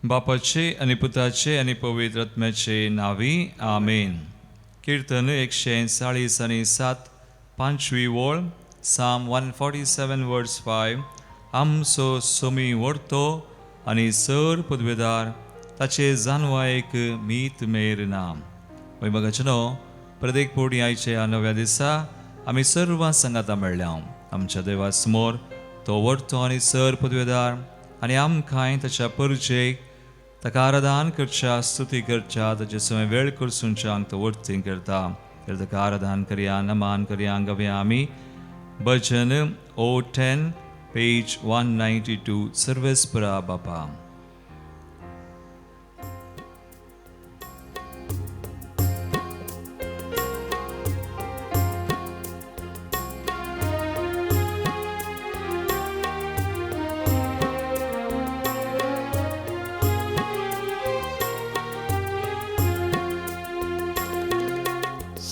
बापाचे आनी पुताचे आनी पवित्र आत्म्याचे नांवी आमेन. कीर्तन 140 आनी 7 पांचवी वळ, Psalm 147 verse 5. आमचो सोमी व्हरतो आनी सर पदवेदार ताचे जानवायक मीत मेर ना. वैमगाचेनो प्रत्येक पवटी आयचे ह्या नव्या दिसा आमी सर्वां सांगाता मेळ्ळ्या. आमच्या देवा समोर तो व्हरतो आनी सर पदवेदार आनी आमकांय ताच्या परजेक ताका आराधन करच्या, स्तुती करच्या, ताचे समय वेळ करसूनच्या तो वर्ती करता. तर ताका आराधन करया, नमान करया, गवया आमी भजन 010 पेज 192 सर्वेस्परा बापा.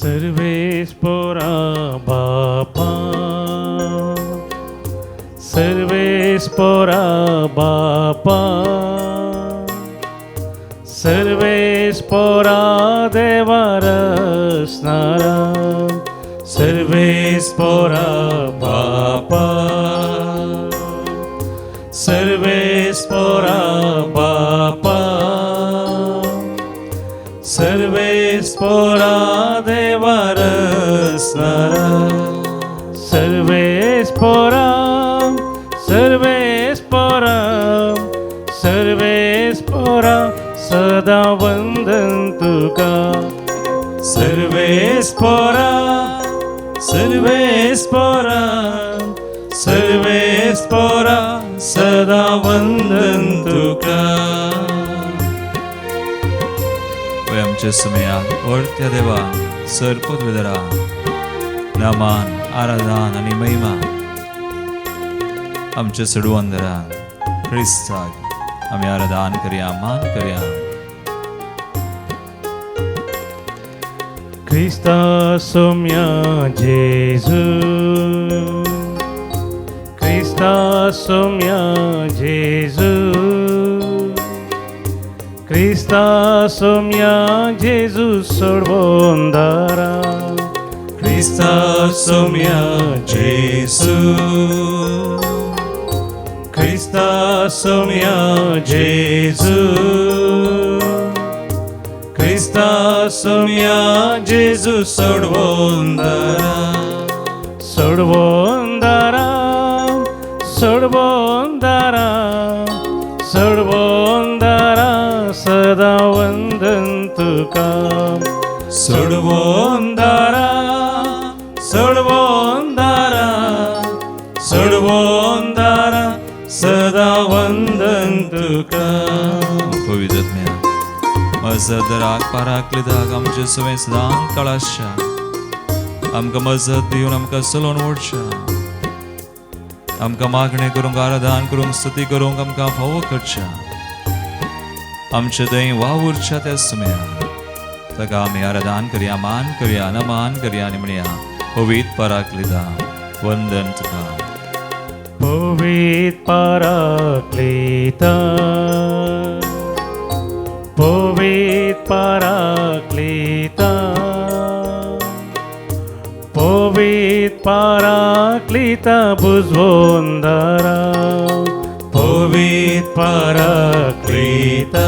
सर्वेस्पोरा बापा, सर्वेस्पोरा बापा, सर्वेस्पोरा देवा रसनारा, सर्वेस्पोरा बापा, सर्वेस्पोरा बापा, सर्वेस्पोरा देवा रसनारा, सर्वेस्पोरा, सर्वेस्पोरा, सर्वेस्पोरा सदा वंदन तुका, सर्वेस्पोरा, सर्वेस्पोरा, सर्वेस्पोरा सदा वंदन तुका. आमच्या समयाक वर्त्या देवा सर पदवेदरा नामान आराधन आनी महिमा आमच्या सडुवंदरा क्रिस्ताक आमी आराधन करया, मान करया. क्रिस्ता सोम्या जेजू, क्रिस्ता सोम्या जेजू, क्रिस्ता सोम्या जेजू सोडवंदारा, क्रिस्ता सोम्या जेजू, क्रिस्ता सोम्या जेजू, क्रिस्ता सोम्या जेजू सोडवंदारा, सोडवंदारा, सोडवंदारा, सोडवंदारा सदा वंदन तुका, सोडवंदारा, सोडवंदारा, सोडवंदारा सदा वंदन तुका. पवित्र आत्म्या मजत राग पाराकलिदाक आमचे सवय सदां काळाशा आमकां मजत दिवन आमकां चलोवन ओडच्या, आमकां मागणें करूंक, आराधन करूंक, स्तुती करूंक आमकां फावो करच्या, आमचे थंय वावुरच्या त्या समया ताका आमी आराधन करया, मान करया, नमान करया आनी म्हणया पवित्र पराकलिता वंदन तुका. पवित्र पराकलिता, पवित्र पराकलिता, पवित्र पराकलिता बुजवंदारा, पवित्र पराकलिता,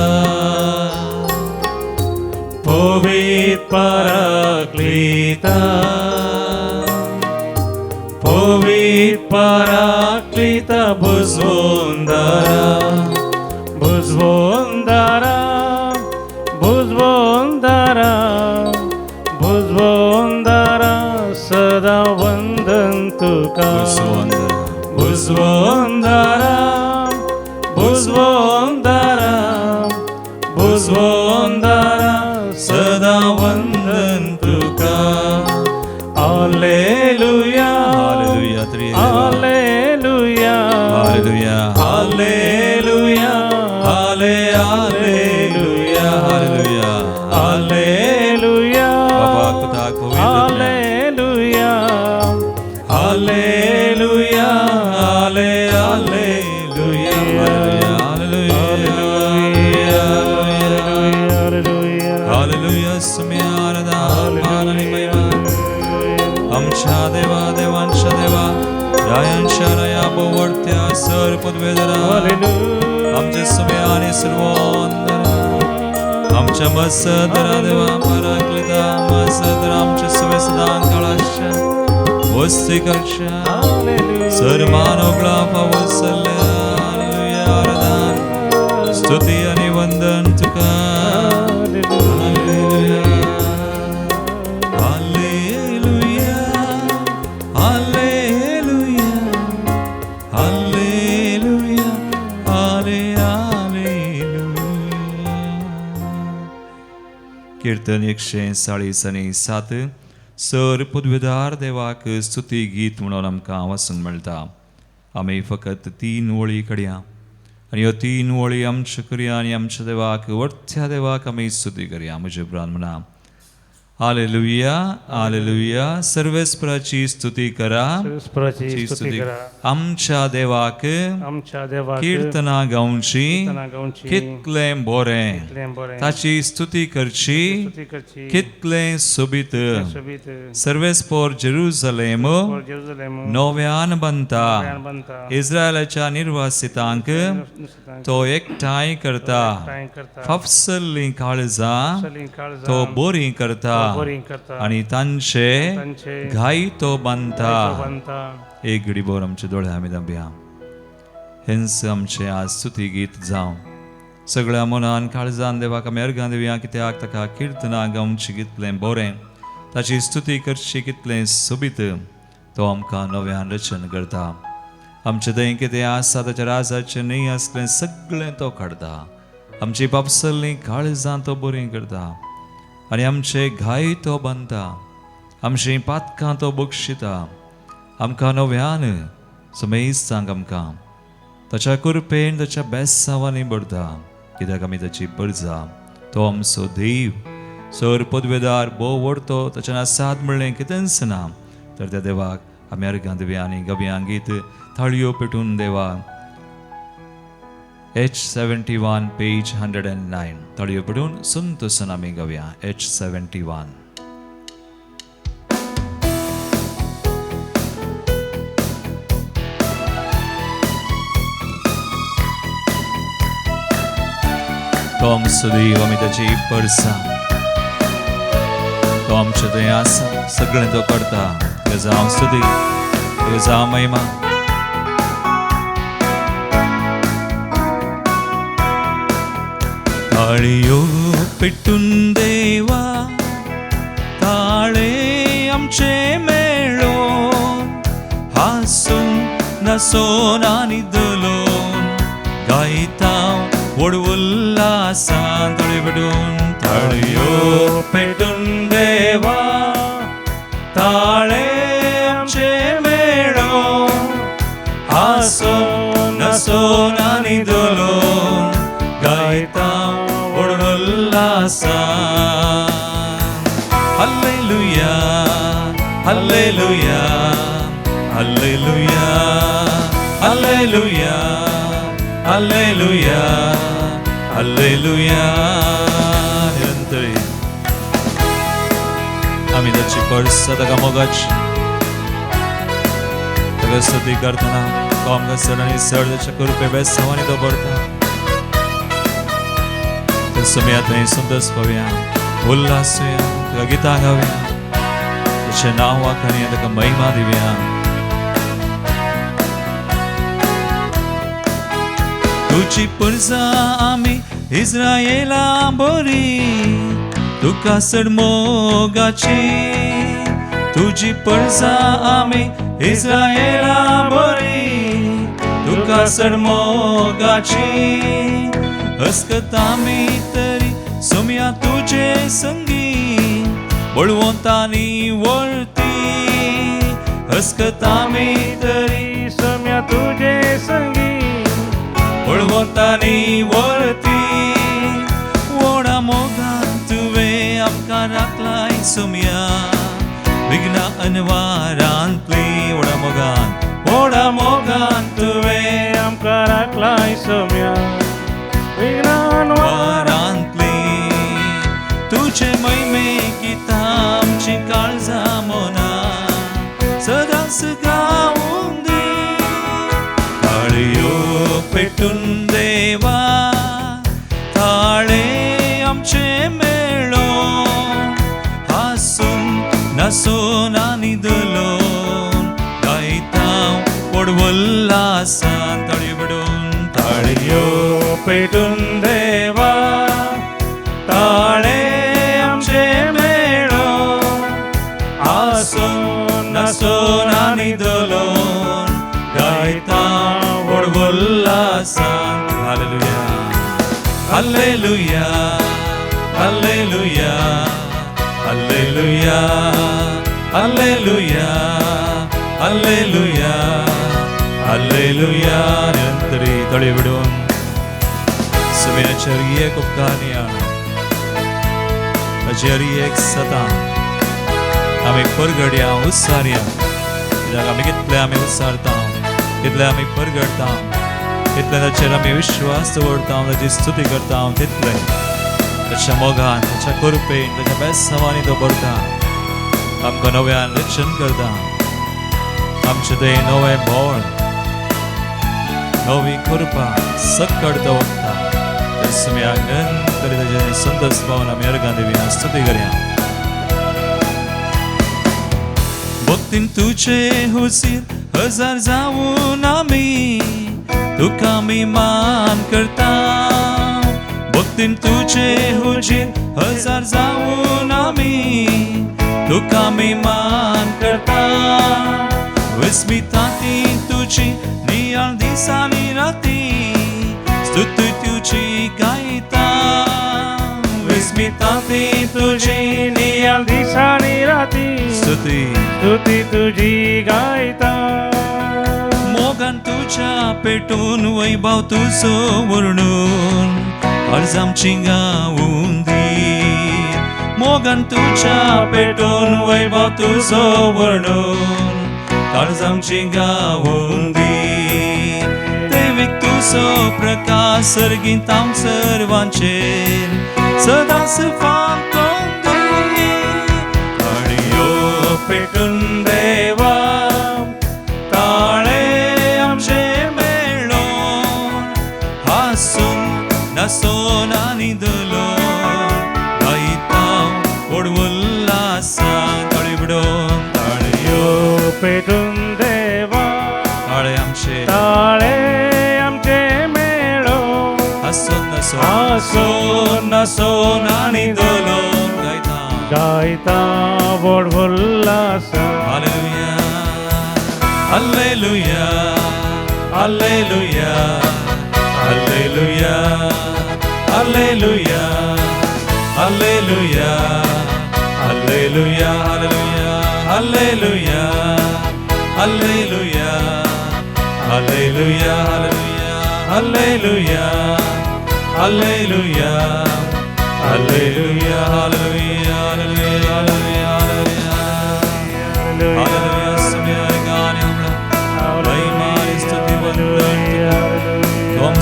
पवित्र पराकलिता, पवित्र पराकलिता बुजवंदारा, बुजवंदारा, बुजवंदारा, बुजवंदारा सदा वंदन तुका, बुजवंदारा, बुजवंदारा, बुजवंदारा सदा वंदन तुका. Hallelujah, hallelujah, hallelujah, hallelujah, hallelujah, hallelujah, hallelujah, hallelujah, बाबा तुका हालेलुया, हालेलुया, हाले, हालेलुया, हालेलुया, हालेलुया. सर पदवेदरा आमच्या सुम्या आनी सर्वोंदरा आमच्या मसदरा देवा पराक्लिता मसदरा आमच्या सुवे सदां काळाच्या वस्ती करच्या सर मानव फावसल्या आराधन स्तुती आनी वंदन तुका. Hallelujah hallelujah hallelujah hallelujah. कीर्तन 147 सर पदवेदार देवाक स्तुती गीत म्हणून आमकां वाचूंक मेळटा. आमी फकत 3 वळी कडया आनी ह्यो 3 वळी आमच्यो करया आनी आमच्या देवाक वरत्या देवाक आमी स्तुती करया. म्हजे उपरांत म्हणा हालेलुया हालेलुया. सर्वेस्पराची स्तुती करा, स्तुती करा. आमच्या देवाक कीर्तनां गावची कितलें बरें, ताची स्तुती करची कितलें सोबीत. सर्वेस्पर जेरुजलेम नव्यान बांदता, इस्रायलाच्या निर्वासितांक तो एकठांय करता, फाफसल्लीं काळजां तो बरीं करता आनी तांचे घाय तो बांदता. एक घडी भर आमचे दोळे आमी धांपया. हेंच आमचें आज स्तुती गीत जावं. सगळ्या मनान काळजान देवाक आमी अर्घां दिवया, कित्याक ताका किर्तनां गावचीं कितलें बरें, ताची स्तुती करची कितलें सोबीत. तो आमकां नव्यान रचन करता. आमचें थंय कितें आसा ताच्या राजाचें न्हय आसलें सगळें तो काडटा. आमची पापसल्लीं काळजां तो बरीं करता आनी आमचे घाय तो बांदता. आमचीं पातकां तो बक्षिता. आमकां नव्यान समेस्तांक आमकां ताच्या कृपेन ताच्या बेसांवांनी भरता, कित्याक आमी ताची परजा. तो आमचो देव सर पदवेदार भोव व्हडतो, ताच्या नासाद म्हणलें कितेंच ना. तर त्या देवाक आमी अर्घां दिवया आनी गवया गीत थाळयो पेटून देवा. H71 page 109 थाळयो पेटून संतोसान आमी गवया. H71. तो आमचो देव, आमी ताची परसा. तो आमचे थंय आसा, सगळें तो करता. ताका जावं स्तुती, ताका जावं महिमा. ताळयो पेटून देवा ताळे आमचे मेळोन, हांसून नासोन आनी दलोन गायता व्हड उल्हासान. ताळयो पेटून, ताळयो पेटून देवा ताळे आमचे मेळोन, हांसून नासोन आनी दलोन गायता व्हड उल्हासान. Hallelujah hallelujah hallelujah hallelujah hallelujah hallelujah. निरंतरी आमी ताची परसा ताका मोगाची ताका स्तुती करतना तो आमकां चड आनी चड ताच्या कृपे बेसांवांनी तो भरता. सुमया थंय संतोष पावया, उल्हासुया, ताका गितां गावया, ताचें नांव वाखाणया, ताका महिमा दिवया. तुजी परजा आमी इस्रायला बरी, तुका चड मोगाची. तुजी परजा आमी इस्रायला बरी, तुका चड मोगाची. हसकत आमी तरी सोम्या तुजे संगी, बळवंत आनी वळती. हसकत आमी तरी सोम्या तुजे संगी, बळवंत आनी वळती. व्हडा मोगान तुवें आमकां राखलाय सोम्या, विघ्ना अनवारांतली. व्हडा मोगान, व्हडा मोगान तुवें आमकां राखलाय सोम्या, वारांतली. तुजे महिमे गितां आमची काळजां मनां सदांच गावूं दी. ताळयो पेटून देवा ताळे आमचे मेळो हासून नासून आनी दलोन गायता व्हड उल्हासान ताळयो पेटून ताळयो पेटून देवा ताळे आमचे मेळो आसून नासून आनी दलोन गायता व्हड उल्हासान. Hallelujah hallelujah hallelujah hallelujah hallelujah hallelujah hallelujah. निरंतरी तळी विडून सुम्याचेर एक उपकारण्या ताचेर एक सदां आमी परगडया उत्सारया, कित्याक आमी कितले आमी उत्सारता तितले आमी परगडता, तितले ताचेर आमी विश्वास दवरता, ताची स्तुती करता, तितले ताच्या मोगान ताच्या कृपेन ताच्या बेसांवांनी तो भरता, आमकां नव्यान रक्षण करता, आमचें तें नवें बोळ नवी कृपा सक्कड तो वता. सुम्याक निरंतर ताचे संतोष पावन आमी अर्गां दिवया, स्तुती करया. भक्तीन तुजे हुजीर हजार जावन आमी तुका आमी मान करता, भक्तीन तुजे हुजीर हजार जावन आमी तुका आमी मान करता, विस्मिता ती तुजी नियाळ दिसांनी राती स्तुती तुजी गायता, विस्मिता ती तुजी नियाळ दिसांनी राती स्तुती स्तुती तुजी गायता. मोगान तुज्या पेटून वैभव तुजो वर्णून अर्ज आमची गावून दी, मोगान तुज्या पेटून वैभव तुजो वर्णून अर्ज आमची गावून दी. देवीक तुजो प्रकाश सर्गीत आम सर्वांचेर सदांच फांकोन दी. ताळयो पेटून देवा ताळे आमचे मेळोन हासून नासून आनी दलोन गायता व्हड उल्हासान ताळयो बिडोवन ताळयो पेटून देवा ताळे आमचे ताळे आमचे मेळो हासून नासून हासून नासून आनी दलोन गायता गायता व्हड उल्हासान. Hallelujah hallelujah hallelujah hallelujah hallelujah hallelujah hallelujah hallelujah hallelujah hallelujah hallelujah hallelujah hallelujah hallelujah hallelujah hallelujah. सुम्यार गाने महिमा स्तुति वंदन तुम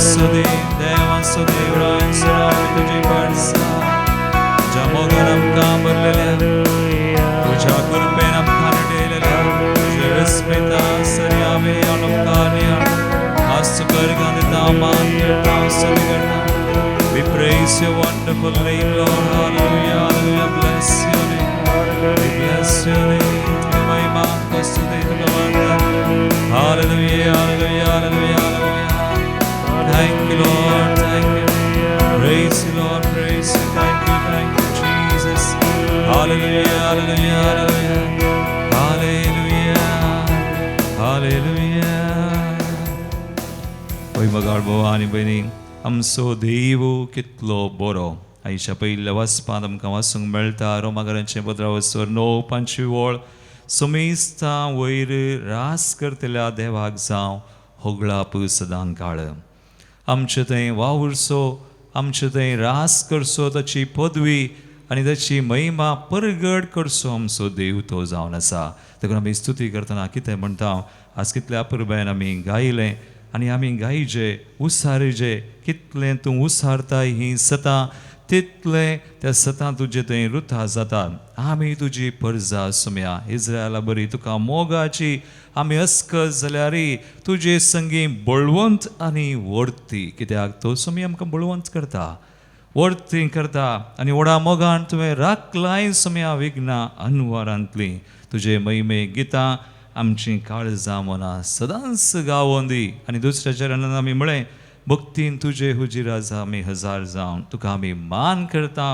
देवा सुदेव राय सराय तुझी पाडसा ज्या मोगान आमकां भरलेल्या तुझ्या कृपेन आमकां नटयलेल्या तुझ्या विस्मिता सरी आमी आमकां आज तुका दिता मान करता स्तुती करता. We praise your wonderful name, Lord. Hallelujah, hallelujah. Bless your name. We bless your name. तुका महिमा तुका स्तुती तुका वंदन. Hallelujah, hallelujah, hallelujah, hallelujah. Thank you, Lord. Thank you. Praise you, Lord. Praise you. Thank you, thank you, Jesus. Hallelujah, hallelujah, hallelujah. Hallelujah, hallelujah. पळय मगाळ भाव आनी भयणी, आमचो देव कितलो बरो. आयच्या पयल्या वाचपांत आमकां वाचूंक मेळटा रोमागरांचें पत्र वचर 9 5 वळ सुमेस्ता वयर रास करतल्या देवाक जावं होगळाप सदां काळ. आमचे थंय वावुरचो, आमचे थंय रास करचो, ताची पदवी आनी ताची महिमा परगट करचो आमचो देव तो जावन आसा. देखून आमी स्तुती करतना कितें म्हणटा, आज कितल्या अपुरबायेन आमी गायलें आनी आमी गायचे उसारचे, कितलें तूं उसारताय ही सतां तितलें त्या सतां तुजे थंय रुथा जाता. आमी तुजी परजा सुम्या इस्रायला बरी तुका मोगाची आमी अस्कस जाल्यार तुजे संगी बळवंत आनी व्हडती, कित्याक तो सुमी आमकां बळवंत करता, व्हडती करता आनी व्हडा मोगान तुवें राखलाय सुम्या विघ्नां अनवारांतलीं. तुजे महिमे गितां आमचीं काळजां मनां सदांच गावोन दी. आनी दुसऱ्या चरणान आमी म्हळें भक्तीन तुजे हुजिराजा आमी हजार जावन तुका आमी मान करता,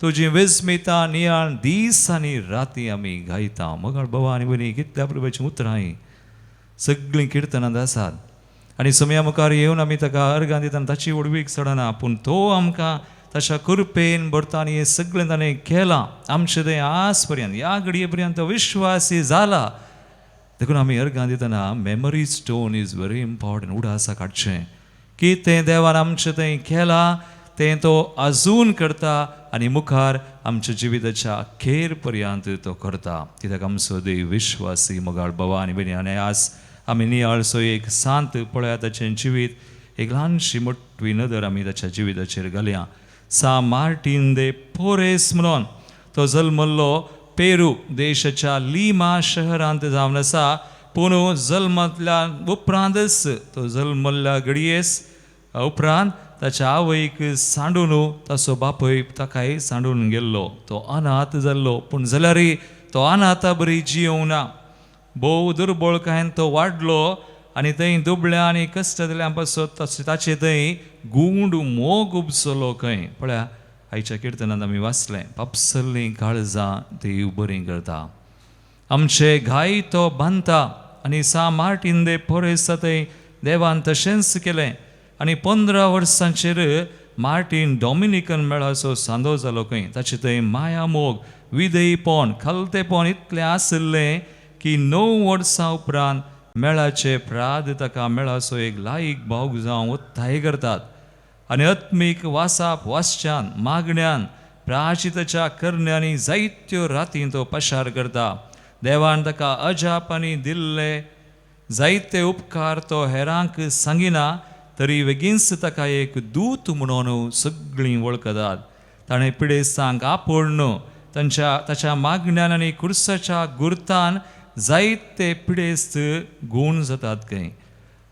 तुजी विस्मिता नियाळ दीस आनी राती आमी गायता. मोगाळ बाबा आनी भयणी, कितल्या प्रभूचीं उतरां हीं सगळीं किर्तनांत आसात आनी समया मुखार येवन आमी ताका अर्गां दिता ताची व्हडवीक चडना, पूण तो आमकां ताच्या कृपेन भरता आनी हें सगळें ताणें केलां. आमचें तें आज पर्यंत ह्या घडये पर्यंत तो विश्वासी जाला. देखून आमी अर्गां दितना memory stone is very important. उडासा काडचें की तें देवान आमचें थंय केलां तें तो आजून करता आनी मुखार आमच्या जिविताच्या अखेर पर्यंत तो करता, कित्याक आमचो देव विश्वासी. मोगाळ बाबा आनी भयणी, आनी आज आमी नियाळसो एक सांत पळया ताचें जिवीत, एक ल्हानशी मोटवी नदर आमी ताच्या जिविताचेर घालया. सा मार्टीन दे पोरेस म्हणून तो जल्मल्लो पेरू देशाच्या लिमा शहरांत जावन आसा. पूण जल्मांतल्या उपरांतच तो जल्मल्ल्या घडयेस उपरांत ताच्या आवयक सांडून ताचो बापूय ताकाय सांडून गेल्लो. तो अनाथ जाल्लो, पूण जाल्यारय तो अनाथा बरी जियोवंक ना. भोव दुर्बळकायेन तो वाडलो आनी थंय दुबळ्या आनी कश्टांतल्या पासत ताचे थंय गूंड मोग उपसलो खंय. पळया आयच्या किर्तनांत आमी वाचलें, पापसल्लीं काळजां देव बरीं करता, आमचे घाय तो बांदता. आनी सा मार्टीन दे पोरेस थंय देवान तशेंच केलें आनी 15 वर्सांचेर मार्टीन डॉमिनिकन मेळाचो सांदो जालो खंय. ताचे थंय माया मोग विधेयपण खालतेपण इतलें आशिल्लें की 9 वर्सां उपरांत मेळाचे प्राद ताका मेळाचो एक लायक भाव जावं उत्ताय करतात आनी आत्मीक वासाप वासच्यान मागण्यान प्राचिताच्या करण्यांनी जायत्यो राती तो पशार करता. देवान ताका अजाप आनी दिल्ले जायते उपकार तो हेरांक सांगिना, तरी बेगीनच ताका एक दूत म्हणून सगळीं वळखतात. ताणें पिडेस्तांक आपोवन तांच्या ताच्या मागण्यान आनी कुर्साच्या गुर्तान जायते पिडेस्त गूण जातात खंय.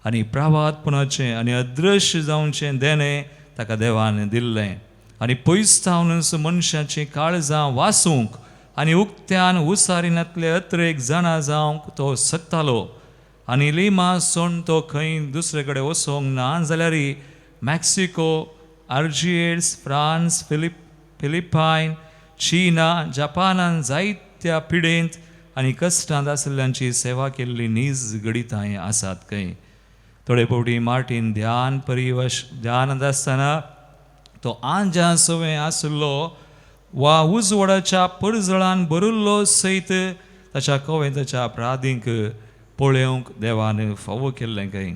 आनी प्रावातपणाचें आनी अदृश्य जावचें देणें ताका देवान दिल्लें आनी पयस थावनच मनशाचीं काळजां वासूंक आनी उक्त्यान उसारिनातले अत्रेक जाणा जावंक तो शकतालो. आनी लिमा सोण तो खंय दुसरे कडेन वचोंक ना जाल्यार मॅक्सिको, आर्जिएर्स, फ्रांस, फिलिपायन, चीना, जपानान जायत्या पिडेंत आनी कश्टांत आशिल्ल्यांची सेवा केल्ली नीज घडितांय आसात खंय. थोडे फावटी मार्टीन ध्यान परिवश ध्यानांत आसतना तो आंजा सवें आशिल्लो वा उजवाडाच्या परजळान भरिल्लो सयत ताच्या कवेंताच्या अपराधींक पळोवंक देवान फावो केल्लें खंय.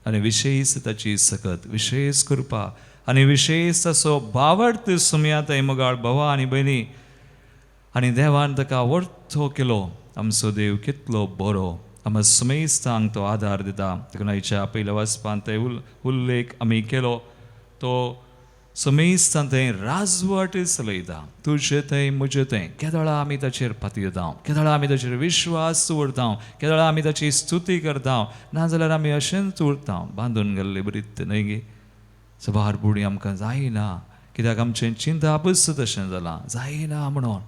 आनी विशेश ताची सकत विशेश कृपा आनी विशेश ताचो भावार्थ सुमया थंय मोगाळ भावा आनी भयणी. आनी देवान ताका वर्थो केलो. आमचो देव कितलो बरो, आमकां समेस्तांक तो आदार दिता. देखून आयच्या पयल्या वाचपांत थंय उल्लेख आमी केलो, तो समेस्तां थंय राजवट चलयता. तुजे थंय म्हजे थंय केदळा आमी ताचेर पातयेता, केदळा आमी ताचेर विश्वास दवरता, केदळा आमी ताची स्तुती करता, नाजाल्यार आमी अशेंच उरता बांदून गेल्ले बरीत न्हय गे. सबार बुडी आमकां जायना, कित्याक आमचें चिंतापच तशें जालां, जायना म्हणून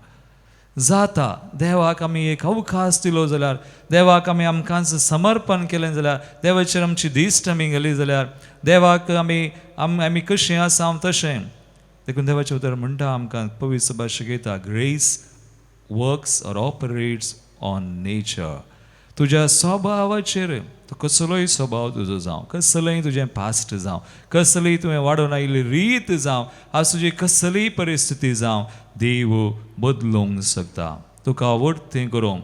जाता. देवाक आमी एक अवकाश दिलो जाल्यार, देवाक आमी आमकांच समर्पण केलें जाल्यार, देवाचेर आमची दिश्ट आमी घाली जाल्यार, देवाक आमी आमी कशें आसा हांव तशें. देखून देवाचें उतर म्हणटा आमकां पवित्र सभा शिकयता, grace works or operates on nature. तुज्या स्वभावाचेर, तो कसलोय स्वभाव तुजो जावं, कसलेंय तुजें पास्ट जावं, कसलीय तुवें वाडोवन आयिल्ली रीत जावं, आज तुजी कसलीय परिस्थिती जावं, देव बदलूंक शकता. तुका वरतें करूंक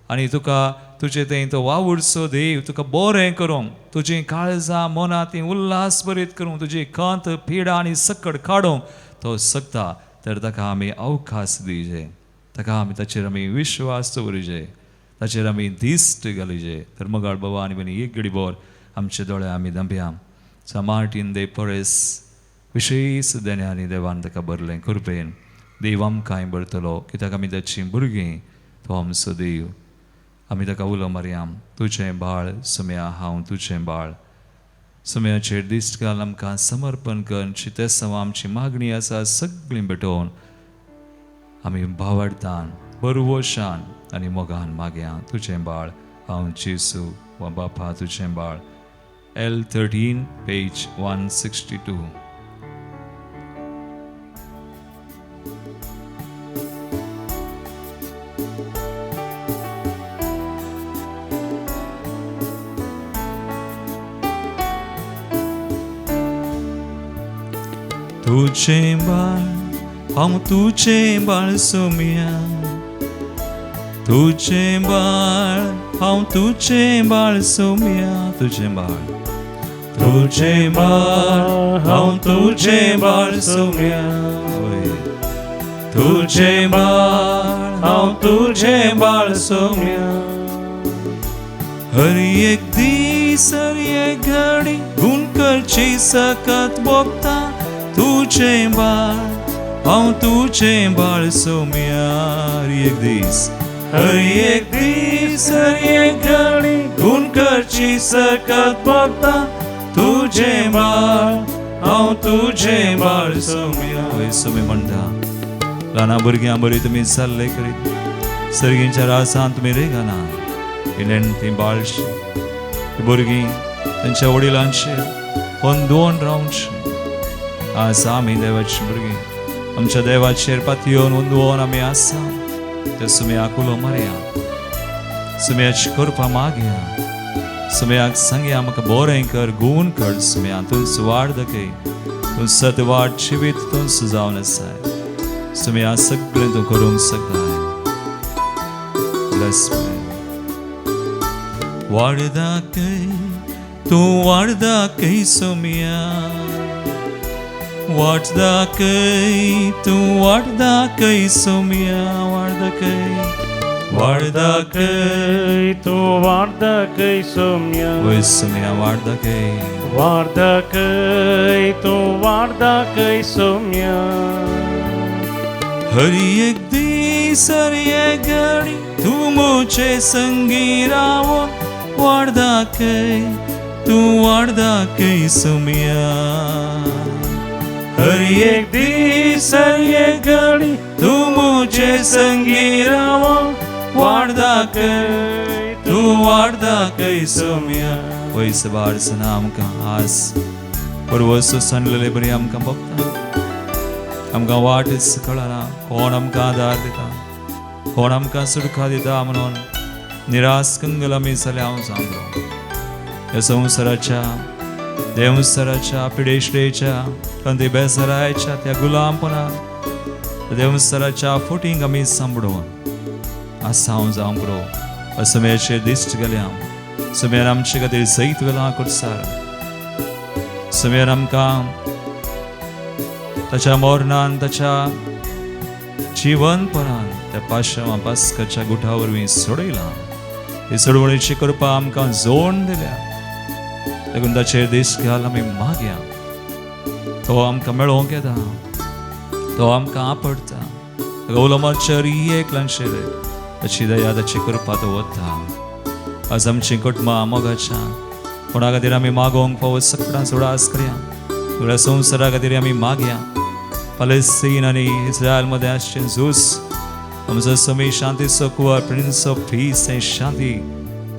आनी तुका तुजें थंय तो वावुरचो देव तुका बरें करूंक, तुजीं काळजां मनां तीं उल्हास भरीत करूंक, तुजी खंत पिडा आनी सकट काडूंक तो शकता. तर ताका आमी अवकाश दिवचे, ताका आमी ताचेर आमी विश्वास दवरिजे, ताचेर आमी दिश्ट घालिजे. तर मोगाळ बाबा आनी भयणी, एक घडी भर आमचे दोळे आमी धांपया. सा मार्टीन दे पोरेस विशेश देण्यांनी देवान ताका भरलें कृपेन देव आमकांय भरतलो कित्याक आमी ताचीं भुरगीं तो आमचो देव. आमी ताका उलो मारया तुजें बाळ सुम्या हांव तुजें बाळ. सुम्याचेर दिश्ट घाल आमकां समर्पण कर चितेसांव आमची मागणी आसा सगळीं भेटोवन आमी भावार्थान बरवशान आनी मोगान मागया तुजें बाळ हांव जेजू वा बापा तुजें बाळ. L13 page 162. तुजें बाळ हांव तुजें बाळ सोम्या तुजें बाळ हांव तुजें बाळ सोम्या तुजें बाळ तुजें बाळ हांव तुजें बाळ सोम्या तुजें बाळ हांव तुजें बाळ सोम्या. हर एक दीस हर एक घडी गुण करची सकत भोगता तुजें बाळ हांव तुजें बाळ सोम्या. हर एक दीस हर एक दीस हर एक घडी गुण करची सकत भोगता तुजें बाळ हांव तुजें बाळ सोम्या. हय सोमी म्हणटा ल्हाना भुरग्यां बरी तुमी जाल्ले करीत सर्गींच्या रासान तुमी रेगाना इलेन ती बाळशी भुरगीं तांच्या वडिलांचेर गोंदोवन रावची. आज आमी देवाची भुरगीं आमच्या देवाचेर पातयेवन उंदवोन आमी आसा त्या सुम्याक उलो मारया सुम्याची करपा मागया सुम्याक सांगया म्हाका बरें कर गूण कर सुम्या तूंच वाड दाखय तूं सत वाट जिवीत तूंच जावन आसाय सुम्या सगळें तूं करूंक शकताय. ब्लेस वाड दाखय तूं वाड दाखय सुम्या वाट दाखय तूं वाट दाखय सोम्या वाट दाखय वाट दाखय तूं वाट दाखय सोम्या. वय सोम्या वाट दाखय वाट दाखय तूं वाट दाखय सोम्या. हर एक दीस हर एक घडी तूं म्हजे संगी रावोन वाट दाखय तूं वाट दाखय सोम्या. हर एक दीस हर एक घडी तूं म्हजे संगी रावोन वाट दाखय तूं वाट दाखय सोम्या. वयस बारसना आमकां आस परवस सांडलेले बरी आमकां बघता आमकां वाटच कळना कोण आमकां आदार दिता कोण आमकां सुटका दिता म्हणून निराश कंगल आमी जाल्या हांव सांगलो ह्या संवसाराच्या देंवसराच्या पिडेश्रेच्या कंदी बेसरायच्या त्या गुलामपणाक देंवसराच्या फुटींक आमी सांबडोवन आसा हांव जावंक पुरो असम्याचेर दिश्ट गेल्या समेर आमचे खातीर सयत वेला कुर्सार समेर आमकां ताच्या मरणान ताच्या जिवनपणान त्या पाशवा पास्काच्या गुठा वरवीं सोडयला. ही सोडवणीची कृपा आमकां जोड दिल्या देखून ताचेर दीस घाल आमी मागया तो आमकां मेळोवंक येता तो आमकां आपडटा उलो मारचेर एक ल्हानशें ताची दया ताची कृपा तो वता. आज आमची कुटुंबां मोगाच्या कोणा खातीर आमी मागोवंक फावो सगळ्यां सुडास करया सगळ्या संवसारा खातीर आमी मागया. पलेस्तीन आनी इस्रायल मदें आसचें झूज आमचो समी शांतीचो कुंवर प्रिन्स ऑफ पीस हें शांती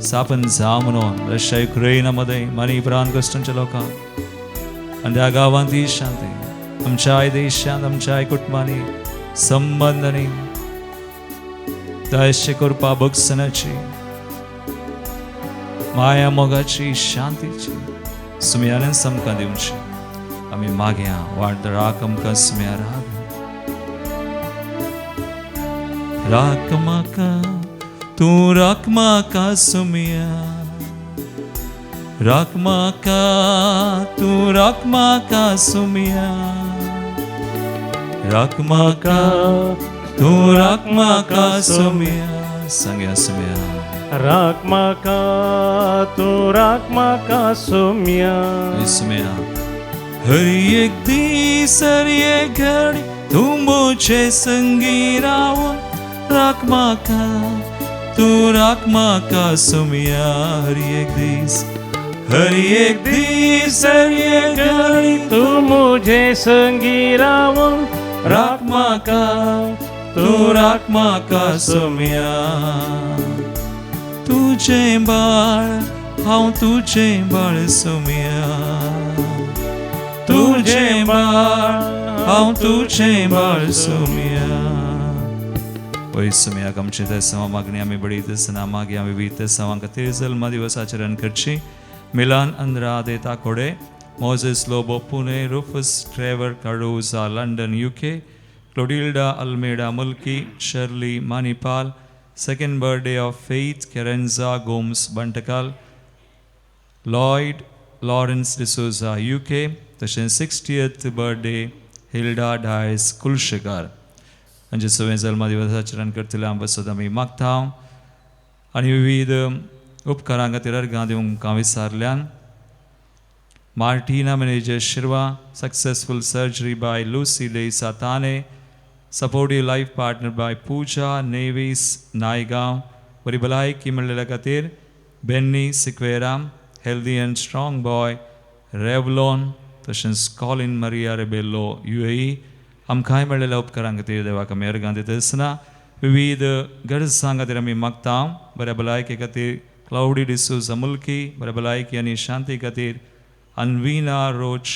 स्थापन जावं म्हणून रशिया युक्रेना मदें मानी प्रांत कश्टांच्या लोकांक आनी त्या गांवांत ही शांती आमच्याय देशांत आमच्याय कुटुंबांनी संबंद आनी दयेचे करपा भगसणाची माया मोगाची शांतीची सुम्यानच आमकां दिवची आमी मागया वाट राख आमकां सुम्या राग राख म्हाका तूं राख म्हाका सुम्या राख म्हाका तूं राख म्हाका सुम्या राख म्हाका तूं राख म्हाका सुम्या. सांगया सुम्या राख म्हाका तूं राख म्हाका सुम्या सुम्या हर एक दीस हर एक घडी तूं म्हजे संगी रावून राख म्हाका, तूं राख म्हाका सोम्या. हर एक दीस हर एक दीस हर एक घडी तूं मुझे संगी रावून राख म्हाका, तूं राख म्हाका सोम्या. तुजें बाळ हांव तुजें बाळ सोम्या, तुजें बाळ हांव तुजें बाळ सोम्या. वय सोम्याक आमचें तेसांव मागणी आमी बडयत आसतना मागीर आमी विविध तेसांवां खातीर जल्म दिवस आचरण करची. Milan Andrade Takode, Moses Lobo Pune, Rufus Trevor Cardoza London UK, Clotilda Almeida Mulki, Shirley Manipal, second birthday of Faith Kerenza Gomes Bantakal, Lloyd Lawrence D'Souza UK, तशेंच 60th birthday Hilda Dias Kulshekar. हांचे सगळें जल्मदिवस आचरण करतले आमकां सदां आमी मागता आनी विविध उपकारां खातीर अर्गां दिवंक हांव विसारल्यान. Martina Menezes Shirva, successful surgery by Lucy Desa Thane, supportive life partner by Pooja Nevis Naigaon, बरी भलायकी मेळ्ळेल्या खातीर Benny Sequeira, healthy and strong boy Revlon, तशेंच Colin Maria Rebelo UAE. आमकांय मेळ्ळेल्या उपकारां खातीर देवाक आमी अर्गां दिता आसतना विविध गरजां खातीर आमी मागता. बऱ्या भलायके खातीर क्लावडी डिसोजा मुल्की, बऱ्या भलायकी आनी शांती खातीर अनविना रोच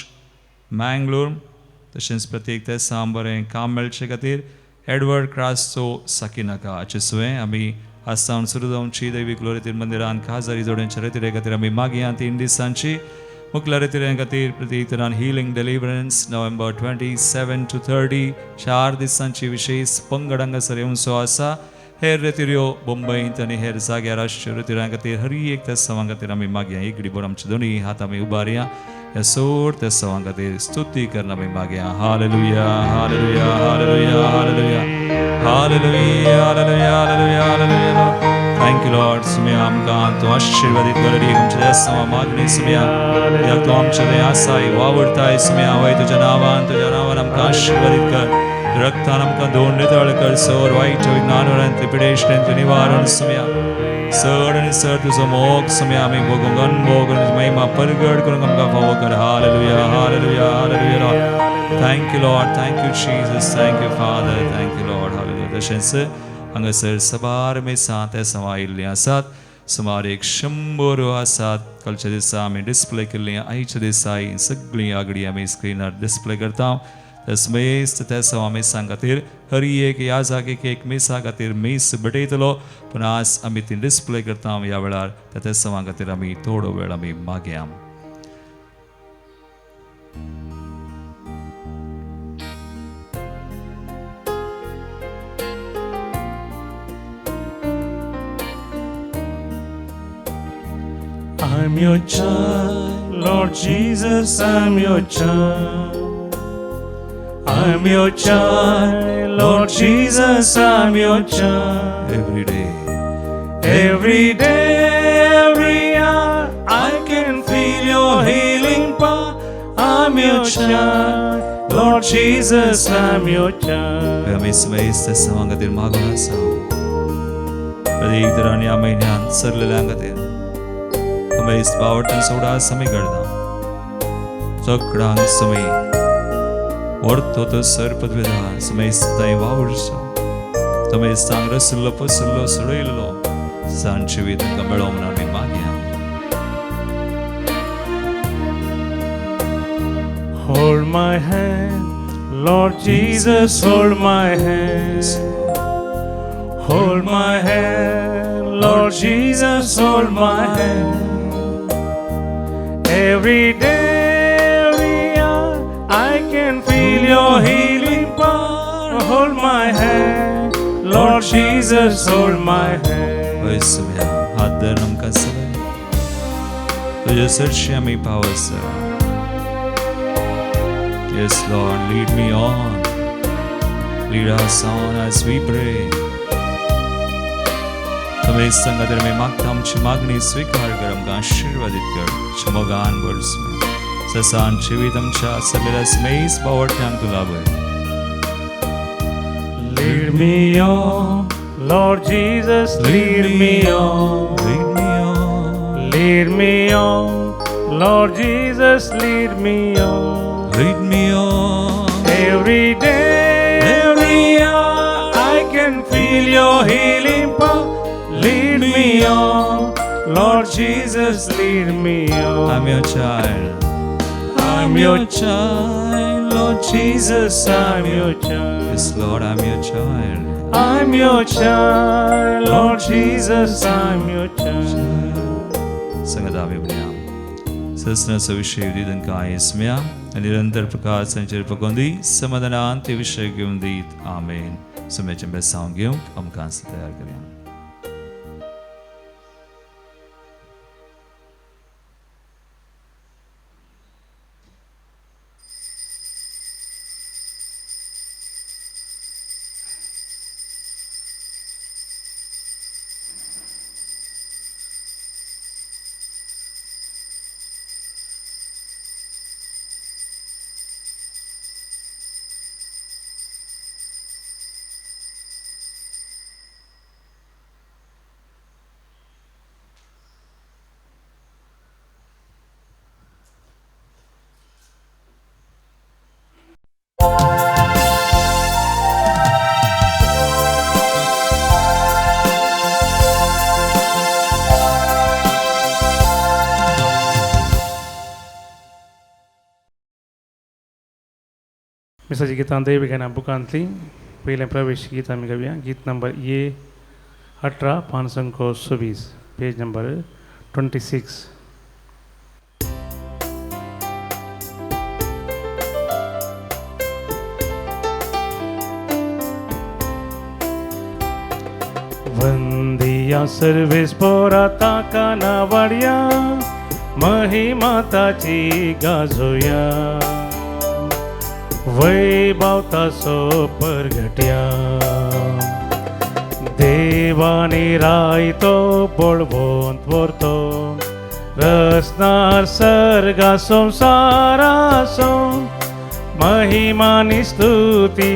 मँगलोर, तशेंच प्रत्येक तेसां बरें काम मेळचे खातीर एडवर्ड क्रासचो साकिनाका. हाचे सुवें आमी आज सावन सुरू जावची दैवीक लोरेतीर मंदिरान खाजरी जोड्यांच्या रेतिरे खातीर आमी मागया. 3 दिसांची मुखल्या रेतिऱ्यां खातीर प्रत्येक तरान हिलींग डिलिव्हरन्स नोव्हेंबर 27 to 30 4 दिसांची विशेष पंगड हांगासर येवचो आसा. हेर रेतिऱ्यो मुंबयंत आनी हेर जाग्यार आसच्यो रेतिऱ्यां खातीर हर एक तेसांवां खातीर आमी मागया. एक घडी भर आमचे दोनूय हात आमी उबारया ह्या सोड तेसांवां खातीर स्तुती करून आमी मागया. Hallelujah, hallelujah, hallelujah, hallelujah, hallelujah, hallelujah, hallelujah, hallelujah. Thank you Lord. सुम्या आमकां तूं आशिर्वादीत कर. आमच्या देसांवा मागणी सुम्या कित्याक तूं आमचे आसाय वावुरताय सुम्या. वय तुज्या नांवान, तुज्या नांवान आमकां आशिर्वादीत कर. रक्तान आमकां दोन नितळ कर. सोर वायट विज्ञानवरांतले पिडेश्टांतले निवारण सुम्या. चड आनी चड तुजो मोग सुम्या आमी भोगूंक अनभोग आनी महिमा परगट करूंक आमकां फावो कर. Hallelujah, hallelujah, hallelujah Lord. Thank you Lord, thank you Jesus, thank you Father, thank you Lord. Hallelujah. तशेंच हांगासर सबार मेसां तेसांवां आयिल्लीं आसात, सुमार 100 आसात. कालच्या दिसा आमी डिस्प्ले केल्लीं, आयच्या दिसा ही सगळीं आगडी आमी स्क्रिनार डिस्प्ले करता. तसमेस्त तेसांवां मेसां खातीर हर एक ह्या जागेक एक मेसा खातीर मेस भेटयतलो, पूण आज आमी ती डिस्प्ले करता ह्या वेळार त्या तेसांवां खातीर आमी थोडो वेळ आमी मागया. I'm your child, Lord Jesus, I'm your child. I'm your child, Lord Jesus, I'm your child. Every day, every day, every hour, I can feel your healing power. I'm your child, Lord Jesus, I'm your child. आमी समेस्त तेसांवां खातीर मागून आसा. प्रत्येक तरान ह्या म्हयन्यांत सरलेल्या खातीर समेस्त बावडटान सोडा समी करता. सगळ्यांक समी व्हरतो तो सर पदवेदार समेस्त थंय वावुरचो. समेस्तांक रसल्लो पसल्लो सोडयल्लो सांज जिवीत तांकां मेळो म्हणून आमी मागया. Hold my hand, Lord Jesus, hold my hand. Hold my hand, Lord Jesus, hold my hand. Every day, every hour, I can feel your healing power. Hold my hand, Lord Jesus, hold my hand. वय सुम्या हात धर आमकां सगळें तुज्या सरशी आमी पावस. Yes, Lord, lead me on. Lead us on as we pray. तुमी संगात आमी मागता आमची मागणी स्विकार कर, आमकां आशिर्वादीत कर, मोगान भर सुम्या. ससान जिवीत आमच्या सगळ्या स्मेस बावटल्यांक तूं लाभय. Lead me on, Lord Jesus, lead me on. Lead me on. Lead me on, Lord Jesus, lead me on. Lead me on. Every day, every hour, I can feel your healing power. Lead me on, Lord Jesus, lead me on. I'm your child. I'm your child, Lord Jesus, I'm your child. Yes, Lord, I'm your child. I'm your child, Lord Jesus, I'm your child. संगत आमी म्हणया ससनाचो विशय दिदंका येसम्या आनी निरंतर प्रकाश संचेर पकोवन दी समाधानान ते विशय घेवन दीत आमेन. सुम्याचें बेसांव घेवंक आमकां तयार करया. मिसाची गितां दैविकाना बुकांतली पयलें प्रवेश गीत आमी गावया. गीत number A 18 526, page number 26. वंदिया Sarves पोरा ताका नावाड्या, महिमा ताची गाजोया, वैभव तासो परगट्या. देवानी रायतो बळवंत व्हरतो, रसनार सर्गा संसारासो, महिमानी स्तुती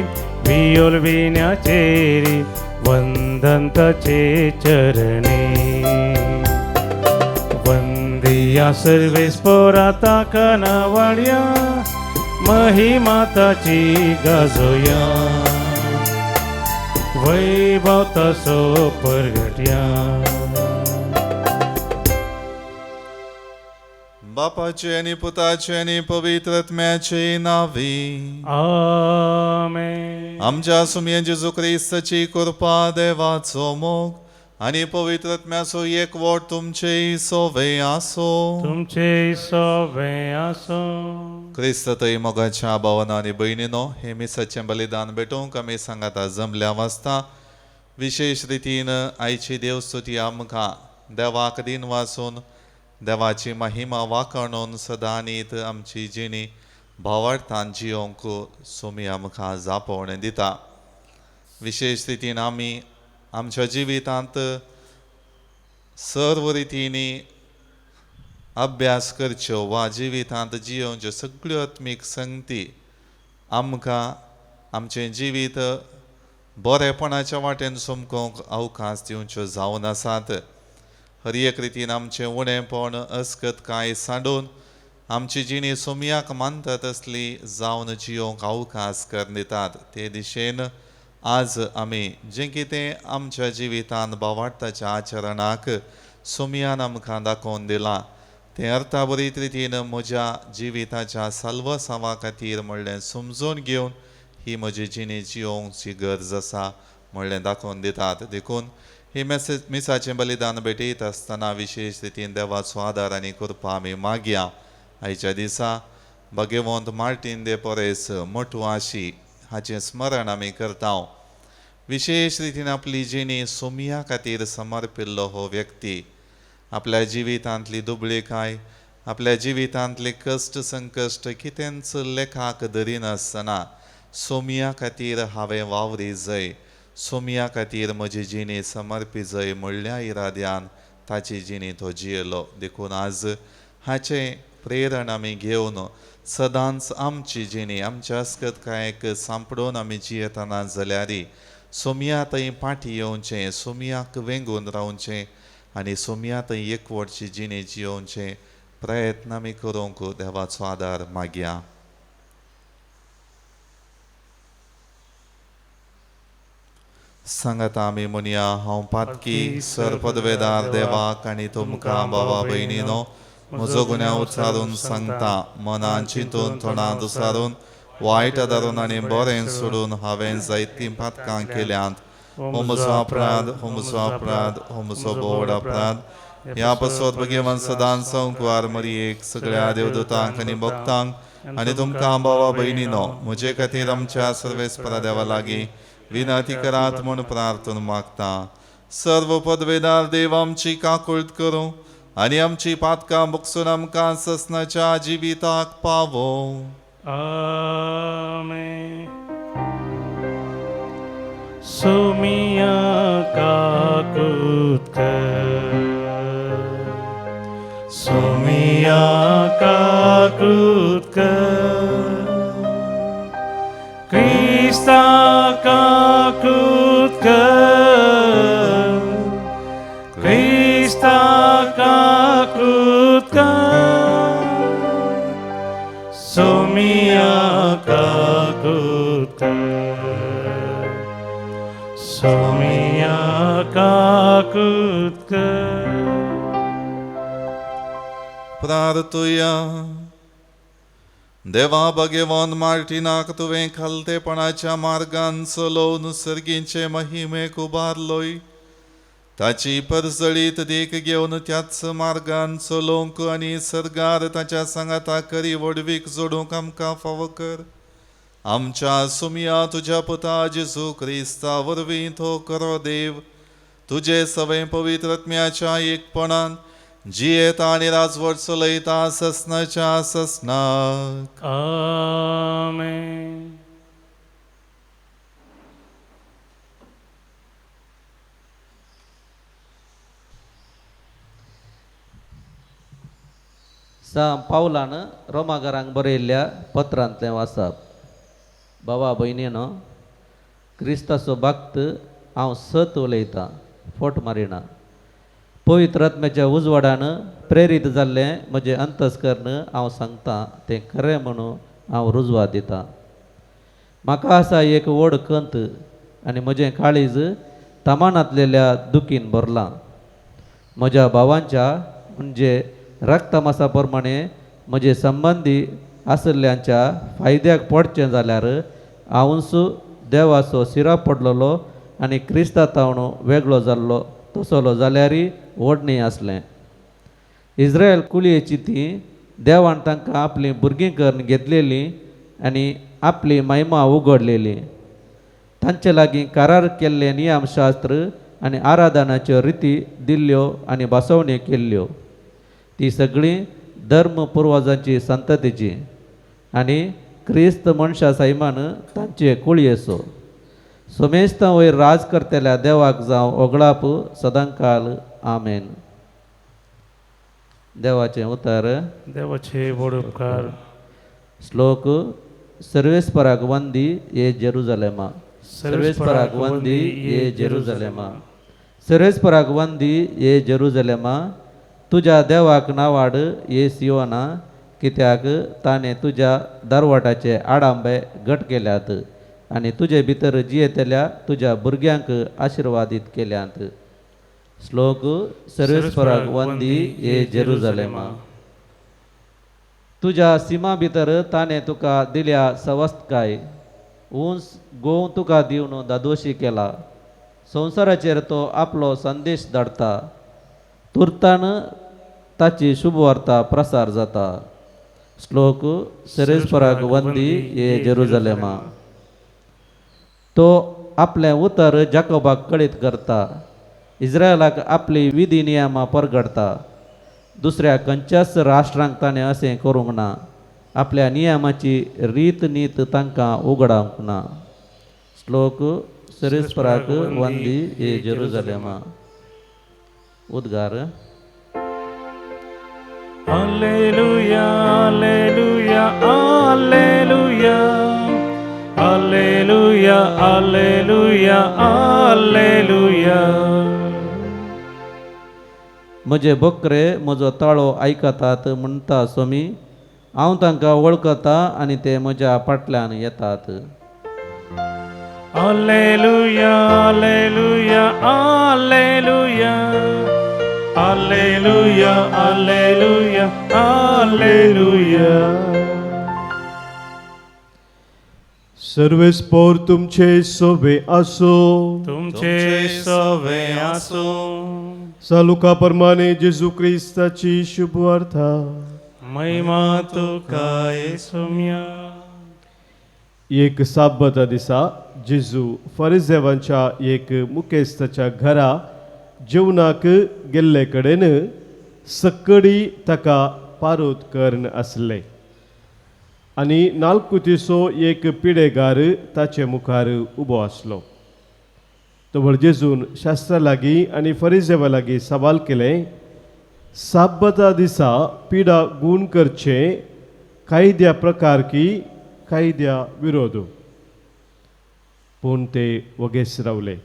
वियोल विण्याचेरी, वंदन ताचे चरणी. वंदिया सर्वेस पोरा ताका नावाड्या, महिमा ताची गाजोया, वैभव तासो परगट्या. बापाचे आनी पुताचे आनी पवित्र आत्म्याचे नावी आमेन. आमच्या सुमये जेजू क्रिस्ताची कृपा, देवाचो मोग आनी पवित्र आत्म्याचो एकवट तुमचे सोवे आसो. तुमचे सोवे आसो. क्रिस्त थंय मोगाच्या भावना आनी भयणीनो, हे मिसाचें बलिदान भेटोवंक आमी सांगाता जमल्या वाचता. विशेश रितीन आयची देवस्तुती आमकां देवाक दिन वाचून देवाची महिमा वाखणून सदांनीत आमची जिणी भावार्थान जियोंक सुमी आमकां जापोवणें दिता. विशेश रितीन आमी आमच्या जिवितांत सर्व रितींनी अभ्यास करच्यो वा जिवितांत जियोवच्यो सगळ्यो आत्मीक संगती आमकां आमचें जिवीत बरेपणाच्या वाटेन समकोंक अवकाश दिवच्यो जावन आसात. हर एक रितीन आमचें उणेपण अस्कत कांय सांडून आमची जिणी सोमयाक मानता तसली जावन जियोंक अवकाश करून दितात. ते दिशेन आज आमी जें कितें आमच्या जिवितांत भावार्थाच्या आचरणाक सोमयान आमकां दाखोवन दिलां तें अर्थाबरीत रितीन म्हज्या जिविताच्या साल्वसांवा खातीर म्हणलें समजून घेवन ही म्हजी जिणी जियोवची गरज आसा म्हणलें दाखोवन दितात. देखून ही मेसेज मिसाचें बलिदान भेटयत आसतना विशेश रितीन देवाचो आदार आनी कृपा आमी मागया. आयच्या दिसा भगवंत मार्टीन दे पोरेस मोटवाशी हाचें स्मरण आमी करता. विशेश रितीन आपली जिणी सोमया खातीर समर्पिल्लो हो व्यक्ती आपल्या जिवितांतली दुबळीकाय, आपल्या जिवितांतले कश्ट संकश्ट कितेंच लेखाक धरिनासतना सोमया खातीर हांवें वावरी जय, सोमया खातीर म्हजी जिणी समर्पी जय म्हणल्या इराद्यान ताची जिणी तो जियेलो. देखून आज हाचें प्रेरण आमी घेवन सदांच आमची जिणी आमच्या अस्कतकायेक सांपडून आमी जियेतना जाल्यार सोमया थंय पाटी येवचें, सोमयाक वेंगून रावचें आनी सोमया थंय एकवटची जिणी जियोवचें प्रयत्न आमी करूंक देवाचो आदार मागया. सांगाता आमी म्हणया, हांव पातकी सर पदवेदार देवाक आनी तुमकां भावा भयणीनो म्हजो गुन्यांव उच्चारून सांगता. मनान चिंतून तोंडांत उसारून वायट आदारून आनी बरें सोडून हांवें जायतीं पातकां केल्यांत. हो म्हजो अपराध, हो म्हजो अपराध, हो म्हजो भोवड अपराध. ह्या पासत भगवान सदांच संकवार मरियेक सगळ्या देवदूतांक आनी भक्तांक आनी तुमकां भावा भयणीनो म्हजे खातीर आमच्या सर्वेस्परा देवा लागीं विनंती करात म्हूण प्रार्थना मागता. सर्व पदवेदार देव आमची काकुळट करूं आनी आमची पातकां बगसून आमकां ससनाच्या जिविताक पावोवं. आमेन. सोमिया काकुत कर, सोमिया काकुत कर, क्रिस्ता काकुत कर, क्रिस्ता काकुत कर, सोमिया काकुत कर, सोमिया काकुत कर. प्रार्थुया. देवा भगवान मार्टिनाक तुवें खालतेपणाच्या मार्गान चलोवन सर्गींचे महिमेक उबारलोय. ताची परजळीत देख घेवन त्याच मार्गान चलोवंक आनी सर्गार ताच्या सांगाता करी व्हडवीक जोडूंक आमकां फावो कर. आमच्या सुमया तुज्या पुता जेजू क्रिस्ता वरवीं तो करो देव तुजे सवय पवित्र आत्म्याच्या एकपणान जियेता आनी राजवट चलयता ससनाच्या ससनाक. आमेन. सां पावलान रोमागारांक बरयल्ल्या पत्रांतलें वाचप. बाबा भयणीनो, क्रिस्ताचो भक्त हांव सत उलयतां, फोट मारिना. पवित्र आत्म्याच्या उजवाडान प्रेरीत जाल्लें म्हजें अंतस्कर्ण हांव सांगता तें खरें म्हणून हांव रुजवात दितां. म्हाका आसा एक व्हड कंत आनी म्हजें काळीज तमानांतलेल्या दुखीन भरलां. म्हज्या भावांच्या म्हणजे रक्तमासा प्रमाणे म्हजे संबंदी आशिल्ल्यांच्या फायद्याक पडचें जाल्यार हांवूच देवाचो शिरा पडलेलो आनी क्रिस्ता तावन वेगळो जाल्लो तसलो जाल्यारय व्हडणी आसलें. इस्रायल कुळयेची ती देवान तांकां आपलीं भुरगीं करून घेतलेलीं आनी आपली महिमा उगडलेली. तांचे लागीं करार केल्लें नियमशास्त्र आनी आराधनाच्यो रिती दिल्ल्यो आनी बसवण्यो केल्ल्यो. ती सगळीं धर्म पुर्वजांची संततीची आनी क्रिस्त मनशा सैमान तांचे कुळयेचो. सोमेस्तां वयर राज करतल्या देवाक जावं ओगळाप सदांकाल. आमेन. देवाचें उतर. देवाचे व्हड उपकार. श्लोक. सर्वेस्पराक वंदी ये जेरुजलेमा, सर्वेस्पराक वंदी ये जेरुजलेमा, सर्वेस्पराक वंदी ये जेरुजलेमा. तुज्या देवाक नावाड ये सियोना, कित्याक ताणें तुज्या दरवाटाचे आडांबे घट केल्यात आनी तुजे भितर जियेतल्या तुज्या भुरग्यांक आशिर्वादीत केल्यात. श्लोक. सर्वेस्पराक वंदी ये जेरुजलेमा. तुज्या सीमा भितर ताणें तुका दिल्या सवस्तकाय, उंच गोव तुका दिवन दादोशी केला. संवसाराचेर तो आपलो संदेश धाडटा, तुर्तान ताची शुभवार्ता प्रसार जाता. श्लोक. सर्वेस्पराक वंदी ये जेरुजलेमा. तो आपलें उतर जाकोबाक कळीत करता, इस्रायलाक आपली विधी नियमां परगडता. दुसऱ्या खंयच्याच राष्ट्रांक ताणें अशें करूंक ना, आपल्या नियमाची रीत नीत तांकां उगडावंक ना. श्लोक. सर्वेस्पराक वंदी ये जेरुजलेमा. उद्गार. Alleluia, alleluia, alleluia, alleluia, alleluia, alleluia. म्हजे बकरे म्हजो ताळो आयकतात म्हणटा स्वामी, हांव तांकां वळखता आनी ते म्हज्या फाटल्यान येतात. Alleluia, alleluia, alleluia, alleluia, alleluia, alleluia. सर्वेस्पोर तुमचे सोबे आसो. तुमचे सवे आसूं. सालुका प्रमाणे जेजू क्रिस्ताची शुभवार्ता. महिमा तुका येसुम्या. एक साब्बता दिसा जेजू फरिजेवांच्या एक मुखेस्ताच्या घरा जेवणाक गेल्ले कडेन सक्कडी ताका पारोत करून आसले आनी नालकुतीचो एक पिडेगार ताचे मुखार उबो आसलो. तवळ जेजून शास्त्रा लागीं आनी फरिजेवा लागीं सवाल केलें, साब्बता दिसा पिडा गूण करचें कायद्या प्रकार की कायद्या विरोध? पूण ते वगेस रावले.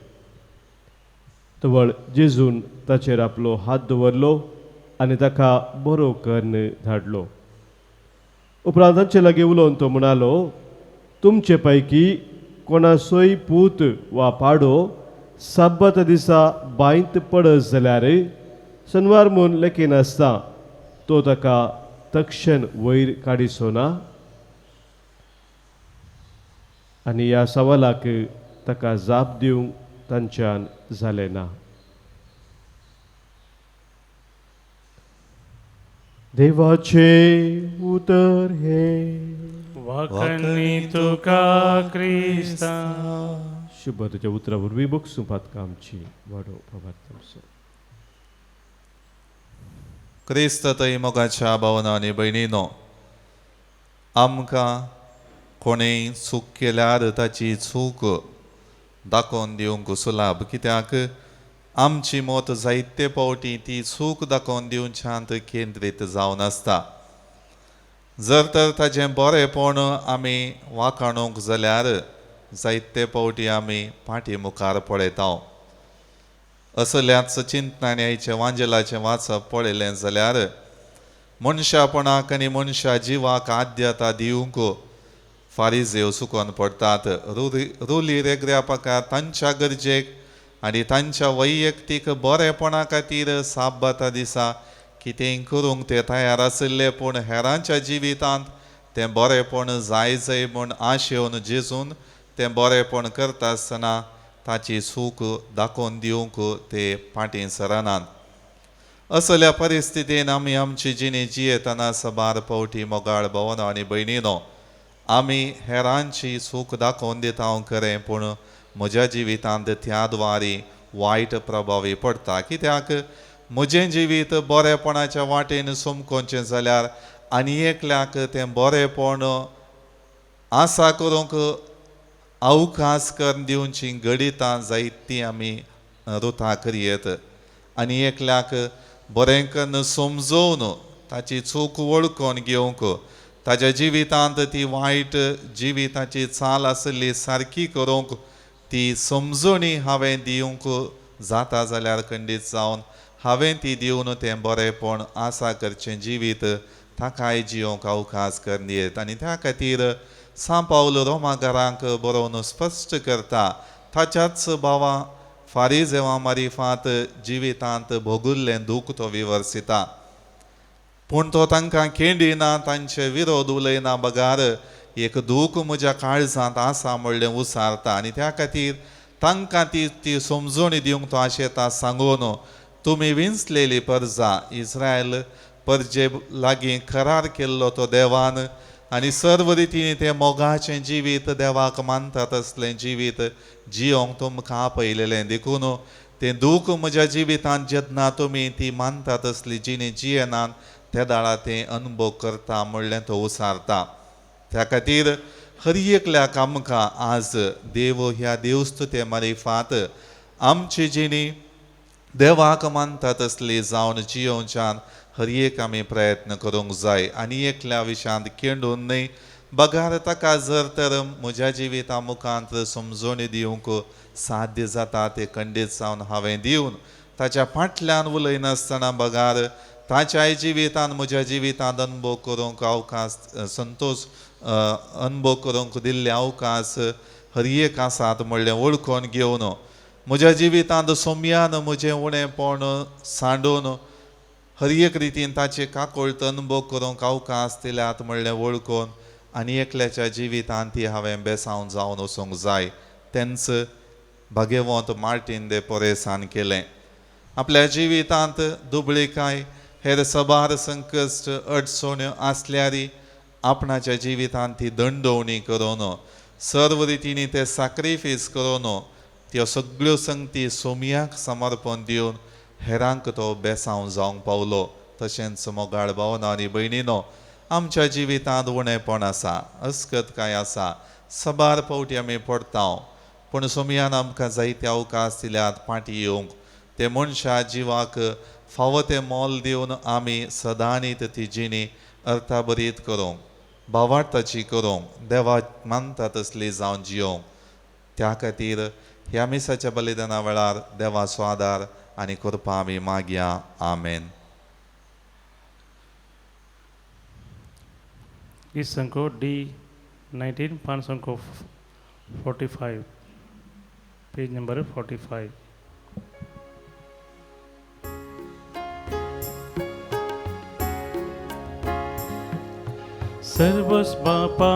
तवळ जेजून ताचेर आपलो हात दवरलो आनी ताका बरो करून धाडलो. उपरांत तांचे लागीं उलोवन तो म्हणालो, तुमचे पैकी कोणाचोय पूत वा पाडो साब्बता दिसा बांयत पडत जाल्यार शनवार म्हूण लेखिनासता तो ताका तक्षण वयर काडिचो ना? आनी ह्या सवालाक ताका जाप दिवंक तांच्यान जालें ना. देवाचें उतर हें. वाखणी तुका क्रिस्ता. शुभ तुज्या उतरा वरवीं बगसूं पातकां आमची वाडो प्रभात आमचो. क्रिस्त थंय मोगाच्या भावना आनी भयणीनो, आमकां कोणेय चूक केल्यार ताची चूक दाखोवन दिवंक सुलाभ, कित्याक आमची मत जायते फावटी ती चूक दाखोवन दिवच्यांत केंद्रीत जावन आसता. जर तर ताजें बरेंपण आमी वाखाणूंक जाल्यार जायते फावटी आमी फाटी मुखार पळयता. असल्याच चिंतनांनी आयचें वांजेलाचें वाचप पळयलें जाल्यार मनशापणाक आनी मनशा जिवाक आद्यता दिवंक फारिजेव चुकोन पडटात. रुली रेगऱ्या पाकार तांच्या गरजेक आनी तांच्या वैयक्तीक बरेपणा खातीर साब्बता दिसा कितेंय करूंक ते तयार आशिल्ले, पूण हेरांच्या जिवितांत तें बरेपण जाय जाय म्हूण आशेवन जेजून तें बरेपण करता आसतना ताची चूक दाखोवन दिवंक ते फाटीं सरनात. असल्या परिस्थितीन आमी आमची जिणी जियेतना साबार फावटी मोगाळ भावना आनी भयणीनो आमी हेरांची चूक दाखोवन दिता खरें, पूण म्हज्या जिवितांत त्या द्वारी वायट प्रभावी पडटा. कित्याक म्हजें जिवीत बरेपणाच्या वाटेन समकोवचें जाल्यार आनी एकल्याक तें बरेपण आसा करूंक अवकाश करून दिवची घडितां जायतीं आमी रुथा करयेत आनी एकल्याक बरें करून समजोवन ताची चूक वळखून घेवंक ताज्या जिवितांत ती वायट जिविताची चाल आशिल्ली सारकी करूंक ती समजणी हांवें दिवंक जाता जाल्यार खंडीत जावन हांवें ती दिवन तें बरेंपण आसा करचें जिवीत ताकाय जियोंक अवकाश करून दियत. आनी त्या खातीर सां पावल रोमागारांक बरोवन स्पश्ट करता, ताच्याच भावा फारिजेवा मारिफात जिवितांत भोगुल्लें दूख तो विवर्सिता, पूण तो तांकां केंडिना, तांचे विरोध उलयना, बगार एक दूख म्हज्या काळजांत आसा म्हणलें उसारता. आनी त्या खातीर तांकां ती ती समजणी दिवंक तो आशेता सांगून, तुमी विंचलेली परजा इस्रायल परजे लागीं करार केल्लो तो देवान आनी सर्व रितीन तें मोगाचें जिवीत देवाक मानतात असलें जिवीत जियोंक तुमकां आपयलेलें, देखून तें दूख म्हज्या जिवितांत जेन्ना तुमी ती मानतात असली जिणी जियेनात त्या दाळा तें अनुभव करता म्हणलें तो उसारता. त्या खातीर हर एकल्याक आमकां आज देव ह्या देवस्तुते मारिफात आमची जिणी देवाक मानतात असली जावन जियोवच्यान हर एक आमी प्रयत्न करूंक जाय आनी एकल्या विशयांत केंडून न्हय बगार ताका जर तर म्हज्या जिविता मुखांत समजोणी दिवंक साध्य जाता ते खंडीत जावन हांवें दिवन ताच्या फाटल्यान उलयनासतना बगार ताच्याय जिवितान म्हज्या जिवितांत अनुभव करूंक अवकाश संतोश अनुभव करूंक दिल्ले अवकाश हर एक आसात म्हणलें वळखून घेवन म्हज्या जिवितांत सोम्यान म्हजें उणेपण सांडून हर एक रितीन ताचे काकोळत अनुभव करूंक अवकाश दिल्यात म्हणलें वळखून आनी एकल्याच्या जिवितांत ती हांवें बेसावन जावन वचूंक जाय. तेंच भाग्यवंत मार्टीन दे पोरेसान केलें. आपल्या जिवितांत दुबळीकाय हेर सबार संकश्ट अडचण्यो आसल्यारी आपणाच्या जिवितांत ती दंडवणी करून सर्व रितींनी ते साक्रिफीस करून त्यो सगळ्यो संगती सोमयाक समर्पण दिवन हेरांक तो बेसांव जावंक पावलो. तशेंच मोगाळ भावना आनी भयणीनो आमच्या जिवितांत उणेपण आसा, अस्कत कांय आसा, सबार फावटी आमी पडटा पूण सोमयान आमकां जायते अवकाश दिल्यात फाटीं येवंक. ते मनशा जिवाक फावो तें मोल दिवन आमी सदांनीत ती जिणी अर्थाभरीत करूंक, भावार्थाची करूंक, देवाक मानता तसली जावन जियोंक. त्या खातीर ह्या मिसाच्या बलिदाना वेळार देवाचो आदार आनी कृपा आमी मागया. आमेन. गीत डी 19 545 पेज नंबर 45. सर्वस बापा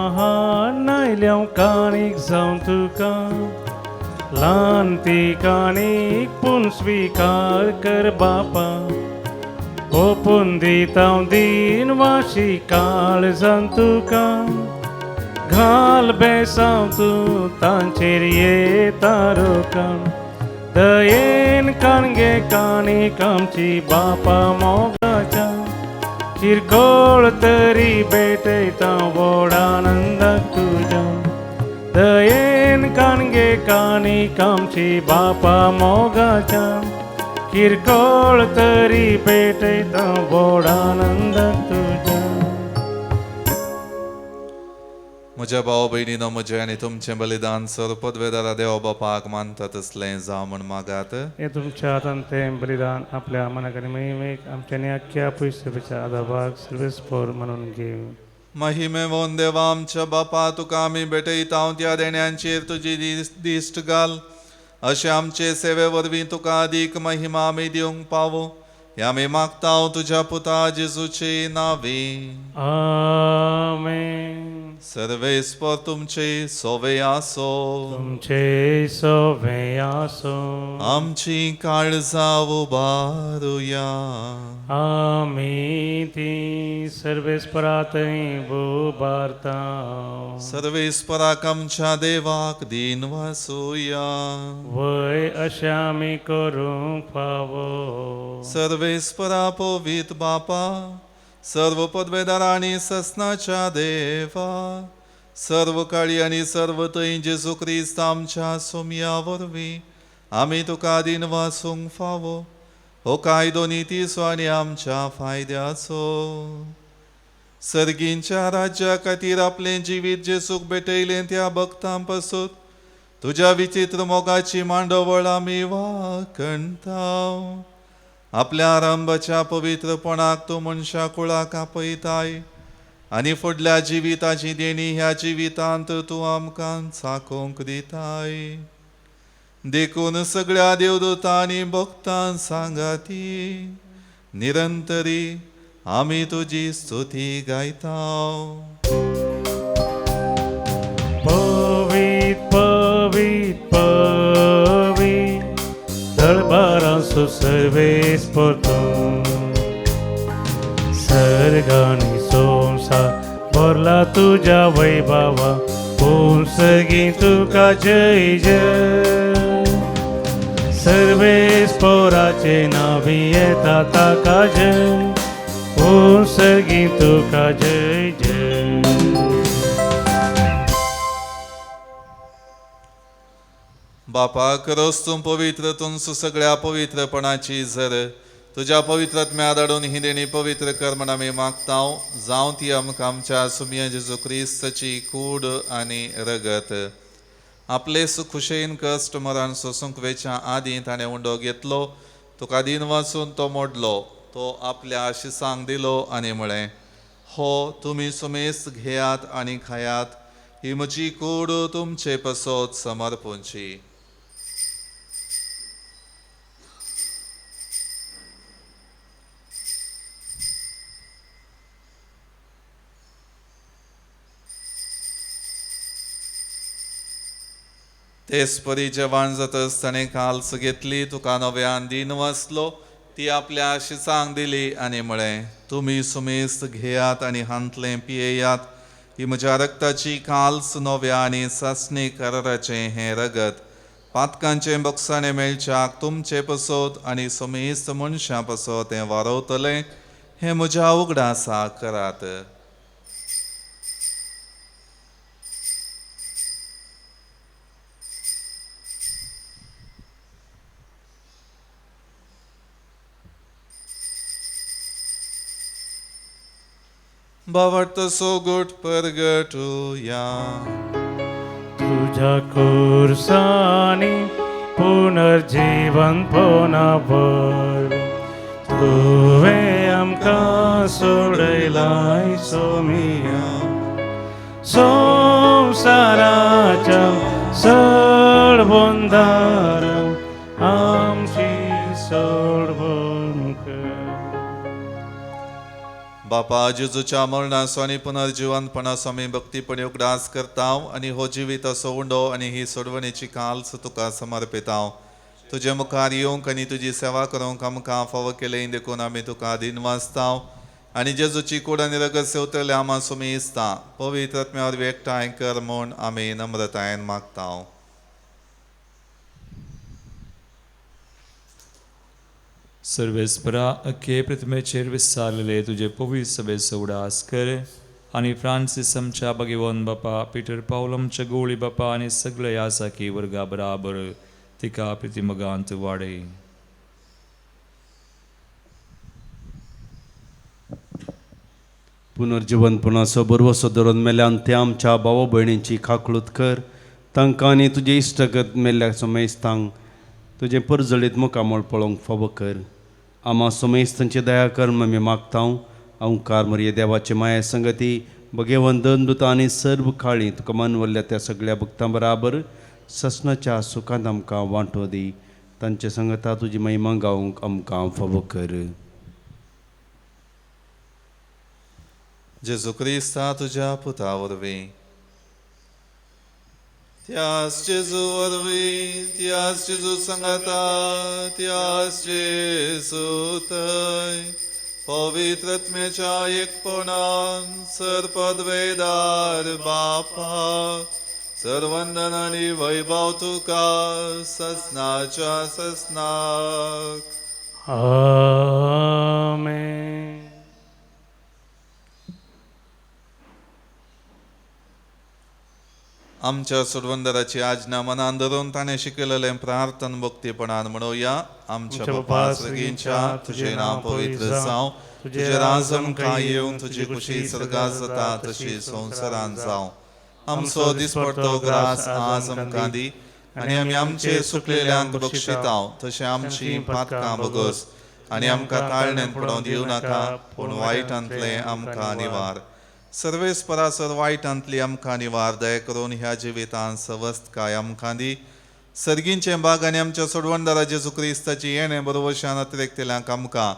नायल्या काणीक जावन तुका ल्हान ती काणीक पूण स्विकार कर बापा ओपून दिता दीन वाशी काळ जावन तुका घाल बेसांव तूं तांचेर येता रोकां दयेन काणगे काणीक आमची बापा मोगाच्या किरकोळ तरी भेटयता व्हड आनंदाक तुज्या दयेन काणगे काणीक आमची बापा मोगाच्या किरकोळ तरी भेटयता व्हड आनंदाक तुज्या. म्हज्या भाव भयणीनो म्हजें आनी तुमचें बलिदान सर पदवेदारा देव बापाक मानता तसलें जावं म्हूण मागात. हे तुमच्या हातान तें बलिदान आपल्या मनाक आनी महिमेक आमच्या आनी आख्ख्या पयसुच्या आदाबाक सर्वेस्पोर म्हणून घेव. महिमेवोन देवा आमच्या बापा तुका आमी भेटयता त्या देण्यांचेर तुजी दिश्ट घाल अशें आमचे सेवे वरवीं तुका अदीक महिमा आमी दिवंक पावो हे आमी मागता तुज्या पुता जेजूचे नांवी. आमेन. सर्वेस्पर तुमचे सोवे आसो. तुमचे सोवे आसो. आमची काळजां उबारुया. आमी ती सर्वेस्परातय उबारता. सर्वेस्पराक आमच्या देवाक दीन वासुया. वय अशें आमी करूंक फावो. सर्वेस्परा पवित्र बापा सर्व पदवेदार आनी ससनाच्या देवा सर्व काळी आनी सर्व थंय जेजू क्रिस्त आमच्या सोमया वरवीं आमी तुका दीन वासूंक फावो हो कायदो नितीचो आनी आमच्या फायद्याचो. सर्गींच्या राज्या खातीर आपलें जिवीत जेजूक भेटयलें त्या भक्तां पासून तुज्या विचित्र मोगाची मांडवळ आमी वाखणता. आपल्या आरंभाच्या पवित्रपणाक तूं मनशा कुळाक आपयताय आनी फुडल्या जिविताची देणी ह्या जिवितांत तूं आमकां चाकोवंक दिताय. देखून सगळ्या देवदूतांनी भक्तां सांगाती निरंतरी आमी तुजी स्तुती गायता. पवित्र पवित्र पवित्र दरबारांसो सर्वेस्पर तूं सर्गानी संवसार भरला तुज्या वैभवा पूण सगळीं तुका जय जय. सर्वेस्पराचे नांवी येता ताका जय पूण सगळीं तुका जय जय. बापा करोस तूं पवित्र तुमचो सगळ्या पवित्रपणाची जर तुज्या पवित्र आत्म्या धाडून ही देणी पवित्र कर म्हण आमी मागता. जावं ती आमकां आमच्या सुमया जेजू क्रिस्ताची कूड आनी रगत. आपले खुशेन कश्ट मरण सोसूंक वेच्या आदीं ताणें उंडो घेतलो, तुका दिन वाचून तो मोडलो, तो आपल्या शिसांक दिलो आनी म्हळें, हो तुमी सुमेस घेयात आनी खायात, ही म्हजी कूड तुमचे पसत समर्पूंची. तेच परी जेवण जातच ताणें काल्स घेतली, तुका नव्यान दिन वाचलो, ती आपल्या शिसांक दिली आनी म्हळें, तुमी सुमेस्त घेयात आनी हांतलें पियेयात, ही म्हज्या रक्ताची काल्स नव्या आनी सासणी कराराचें हें रगत पातकांचें बक्षाणें मेळच्याक तुमचे पसत आनी सुमेस्त मनशां पसत तें वारवतलें, हें म्हज्या उगडासा करात. बावडतो सोगूट परगटुया. तुझ्या कुर्सानी पुनर्जीवन पोनावर तुवें आमकां सोडयलाय सोमिया. संवसाराच्या सडबंदार आमची सोडवण कर. बापा, जेजूच्या मरणाचो आनी पुनर्जिवनपणाचो आमी भक्तीपणी उगडास करता आनी हो जिविताचो उंडो आनी ही सोडवणेची काल्स तुका समर्पिता. तुजे मुखार येवंक आनी तुजी सेवा करूंक आमकां फावो केलें देखून आमी तुका दिनवासता आनी जेजूची कूड आनी रगत सेवतले आमा सुमी इस्ता पवित्र आत्म्या वरवीं एकठांय कर म्हूण आमी नम्रतायेन मागता. सर्वेस्परा अखे प्रतिमेचेर विसारलेले तुजे पवित्र सभेचो उडास कर आनी फ्रांसीस आमच्या भगवान बापा, पिटर पावल आमच्या गोळी बापा आनी सगळे यासाकी वर्गा बराबर तिका प्रतिमगांत वाडय. पुनर्जिवनपणाचो बरवसो धरून मेल्यान ते आमच्या भाव भयणींची खाकळूत कर, तांकां आनी तुजे इश्टगत मेल्ल्या समेस्तांक तुजें परजळीत मुखामळ पळोवंक फावो कर. आमा समेस्तांची दया कर आमी मागता. ओंकार मरिये देवाचे माया संगती भगेवन दंदुता आनी सर्व काळी तुका मानवल्ल्या त्या सगळ्या भक्तां बराबर ससनाच्या सुखांत आमकां वांटो दी. तांचे संगता तुजी महिमा गावंक आमकां फावो कर. जेजू क्रिस्ता तुज्या पुता वरवीं, त्यास जेजू वरवीं, त्यास जेजू संगता, त्यास जेजू थंय पवित्र आत्म्याच्या एकपणान सर्पद्वेदार बापा सर्वंदन आनी वैभव तुका ससनाच्या ससनाक. आमेन. आमच्या सोडवंदराची आज्ञा मनान धरून ताणें शिकयलेलें प्रार्थन भक्तीपणान म्हणोया. आमच्या बापा सर्गींच्या, तुजें नांव पवित्र जावं, तुजें राज आमकां येवं, तुजी खुशी स्वर्गांत जाता तशी संवसारांत जावं. आमचो दिसपडतो ग्रास आज आमकां दी आनी आमी आमचे सुकलेल्यांक बक्षितां तशें आमची पातकां बगस आनी आमकां ताळणेन पडोवन दिवं नाका, पूण वायटांतलें आमकां निवार. सर्वेस्परासर वायटांतली आमकां निवार. दया करून ह्या जिवितांत सवस्तकाय आमकां दी. सर्गींचें बाग आनी आमच्या सोडवणदारा जेजू क्रिस्ताची येणें बरोवशान अतिरेकतल्यांक आमकां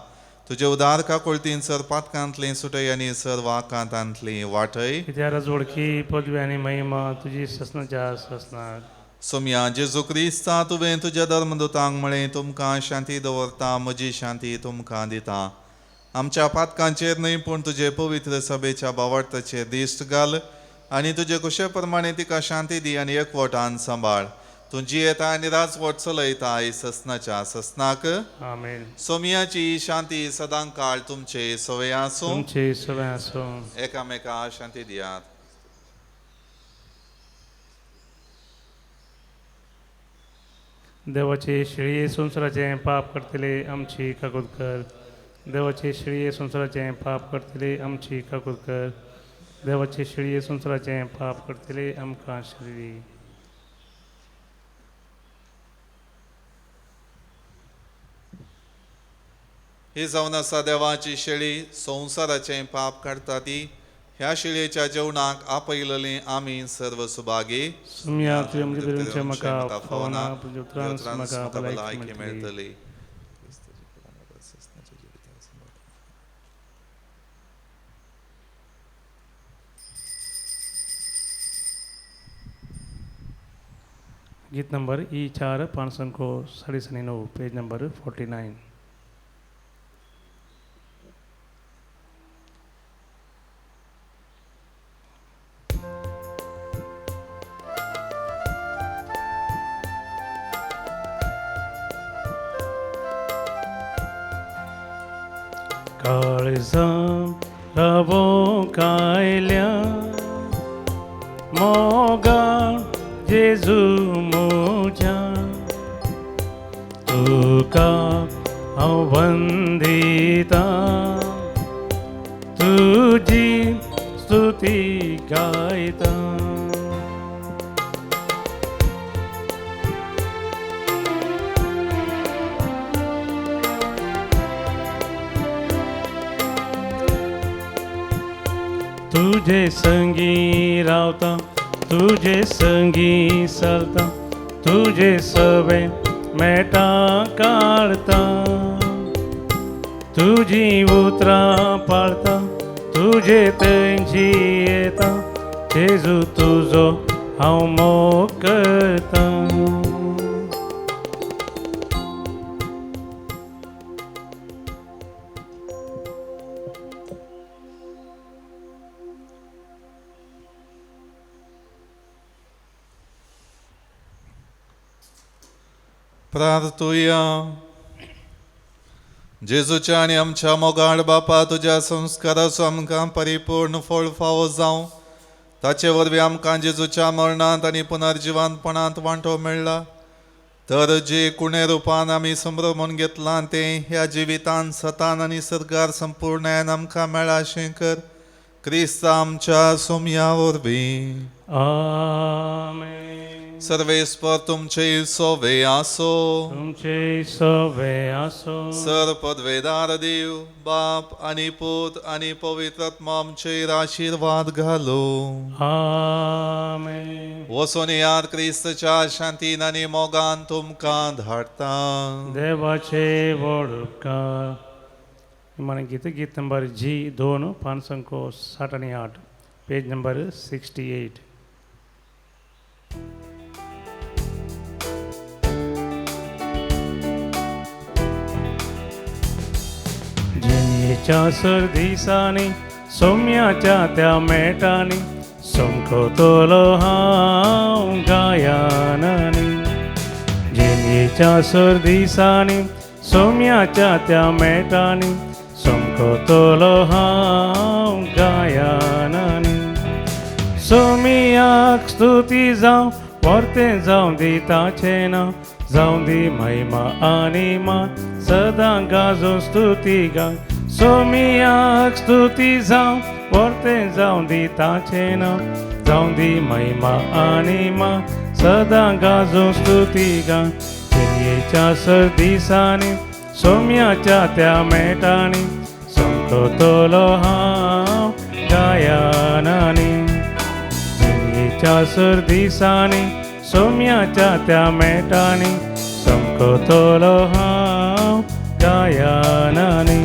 तुजे उदार काकुळतीन सर पातकांतली सुटय आनी सर वाकांतांतली वाटय. राजवडकी पदवी आनी महिमा तुजी ससनाच्या ससनाक. सोमया जेजू क्रिस्ता, तुवें तुज्या धर्मदूतांक म्हळें, तुमकां शांती दवरता, म्हजी शांती तुमकां दिता. आमच्या पातकांचेर न्हय पूण तुजे पवित्र सभेच्या बावडताचेर दिश्ट घाल आनी तुजे कुशे प्रमाणे तिका शांती दी आनी एकवटान सांबाळ. तूं जियेता आनी राजवट चलयता ससनाच्या ससनाक. आमेन. सोमियाची शांती सदां काळ तुमचे सवय आसूं. तुमचे सवय आसूं. एकामेका शांती दियात. देवाचे शेळये संवसाराचें पाप करतले आमची काकूत कर. देवाचे शेळये संवसाराचें पाप करतले आमची काकूत कर. देवाचे शेळये संवसाराचें पाप करतले आमकां शांती. ही जावन आसा देवाची शेळी, संवसाराचें पाप काडटा ती. ह्या शेळयेच्या जेवणाक आपयलेली आमी सर्व सुभागी. सुम्या तुवें म्हजे भितरचें म्हाका फावना, तुज्या उतरान म्हाका भलायकी मेळटली. गीत नंबर ई 4 509, पेज नंबर 49. काळजां रावोंक आयल्या मोगाळ जेजू म्हज्या, तुका हांव वंदिता, तुजी स्तुती गायता. तुझे संगी रावता, तुझे संगी चलता, तुझे सवे मेटा काडता, तुजी उतरां पाळता, तुझे थंयची येता, जेजू तुजो हांव मोग करता. प्रार्थुया. जेजूच्या आनी आमच्या मोगाळ बापा, तुज्या संस्काराचो आमकां परिपूर्ण फळ फावो जावं. ताचे वरवीं आमकां जेजूच्या मरणांत आनी पुनर्जिवानपणांत वांटो मेळ्ळा. तर जे कुणे रुपान आमी संभ्रमून घेतलां तें ह्या जिवितान सतान आनी सर्गार संपूर्णायन आमकां मेळ्ळा अशें कर, क्रिस्त आमच्या सोमया वरवीं. आमेन. सर्वेस्पर तुमचे सोवे आसो, तुमचे सोवे आसो. सर पदवेदार देव बाप आनी पूत आनी पवित्र आत्मा आमचेर आशिर्वाद घालो. आमेन. वचून याद क्रिस्तच्या शांतीन आनी मोगान तुमकां धाडटा. देवाचे व्हड उपकार. निमाणें गीत, गीत नंबर जी 2 568, पेज नंबर 68. जिणेच्या सर्दिसांनी सोम्याच्या त्या मेटांनी समकतलो हांव गायनांनी. जिणेच्या सर्दिसांनी सोम्याच्या त्या मेटांनी समकतलो हांव गायनांनी. सोम्याक स्तुती जावं, परतें जावं दी ताचें नांव, जावं दी महिमा आनी मान, सदां गाजोवन स्तुती गाय. सोम्याक स्तुती जावं, परतें जावं दी ताचें नांव, जावं दी महिमा आनी मान, सदां गाजोवन स्तुती गाय. जिणेच्या सर्दिसांनी सोम्याच्या त्या मेटांनी समकतलो हांव गायनांनी. जिणेच्या सर्दिसांनी सोम्याच्या त्या मेटांनी समकतलो हांव गायनांनी.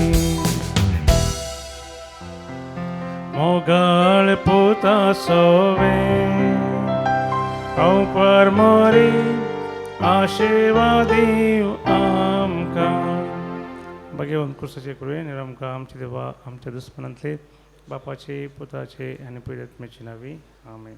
मोगाळ पुता सोवे हांव परमोरी, आशिर्वाद दीव आमकां. भगवान क्रिस्ताचे कृपेन आमकां आमचे देवा आमच्या दुस्मनांतले बापाचे पुताचे आनी पवित्र आत्म्याचे नांवी. आमेन.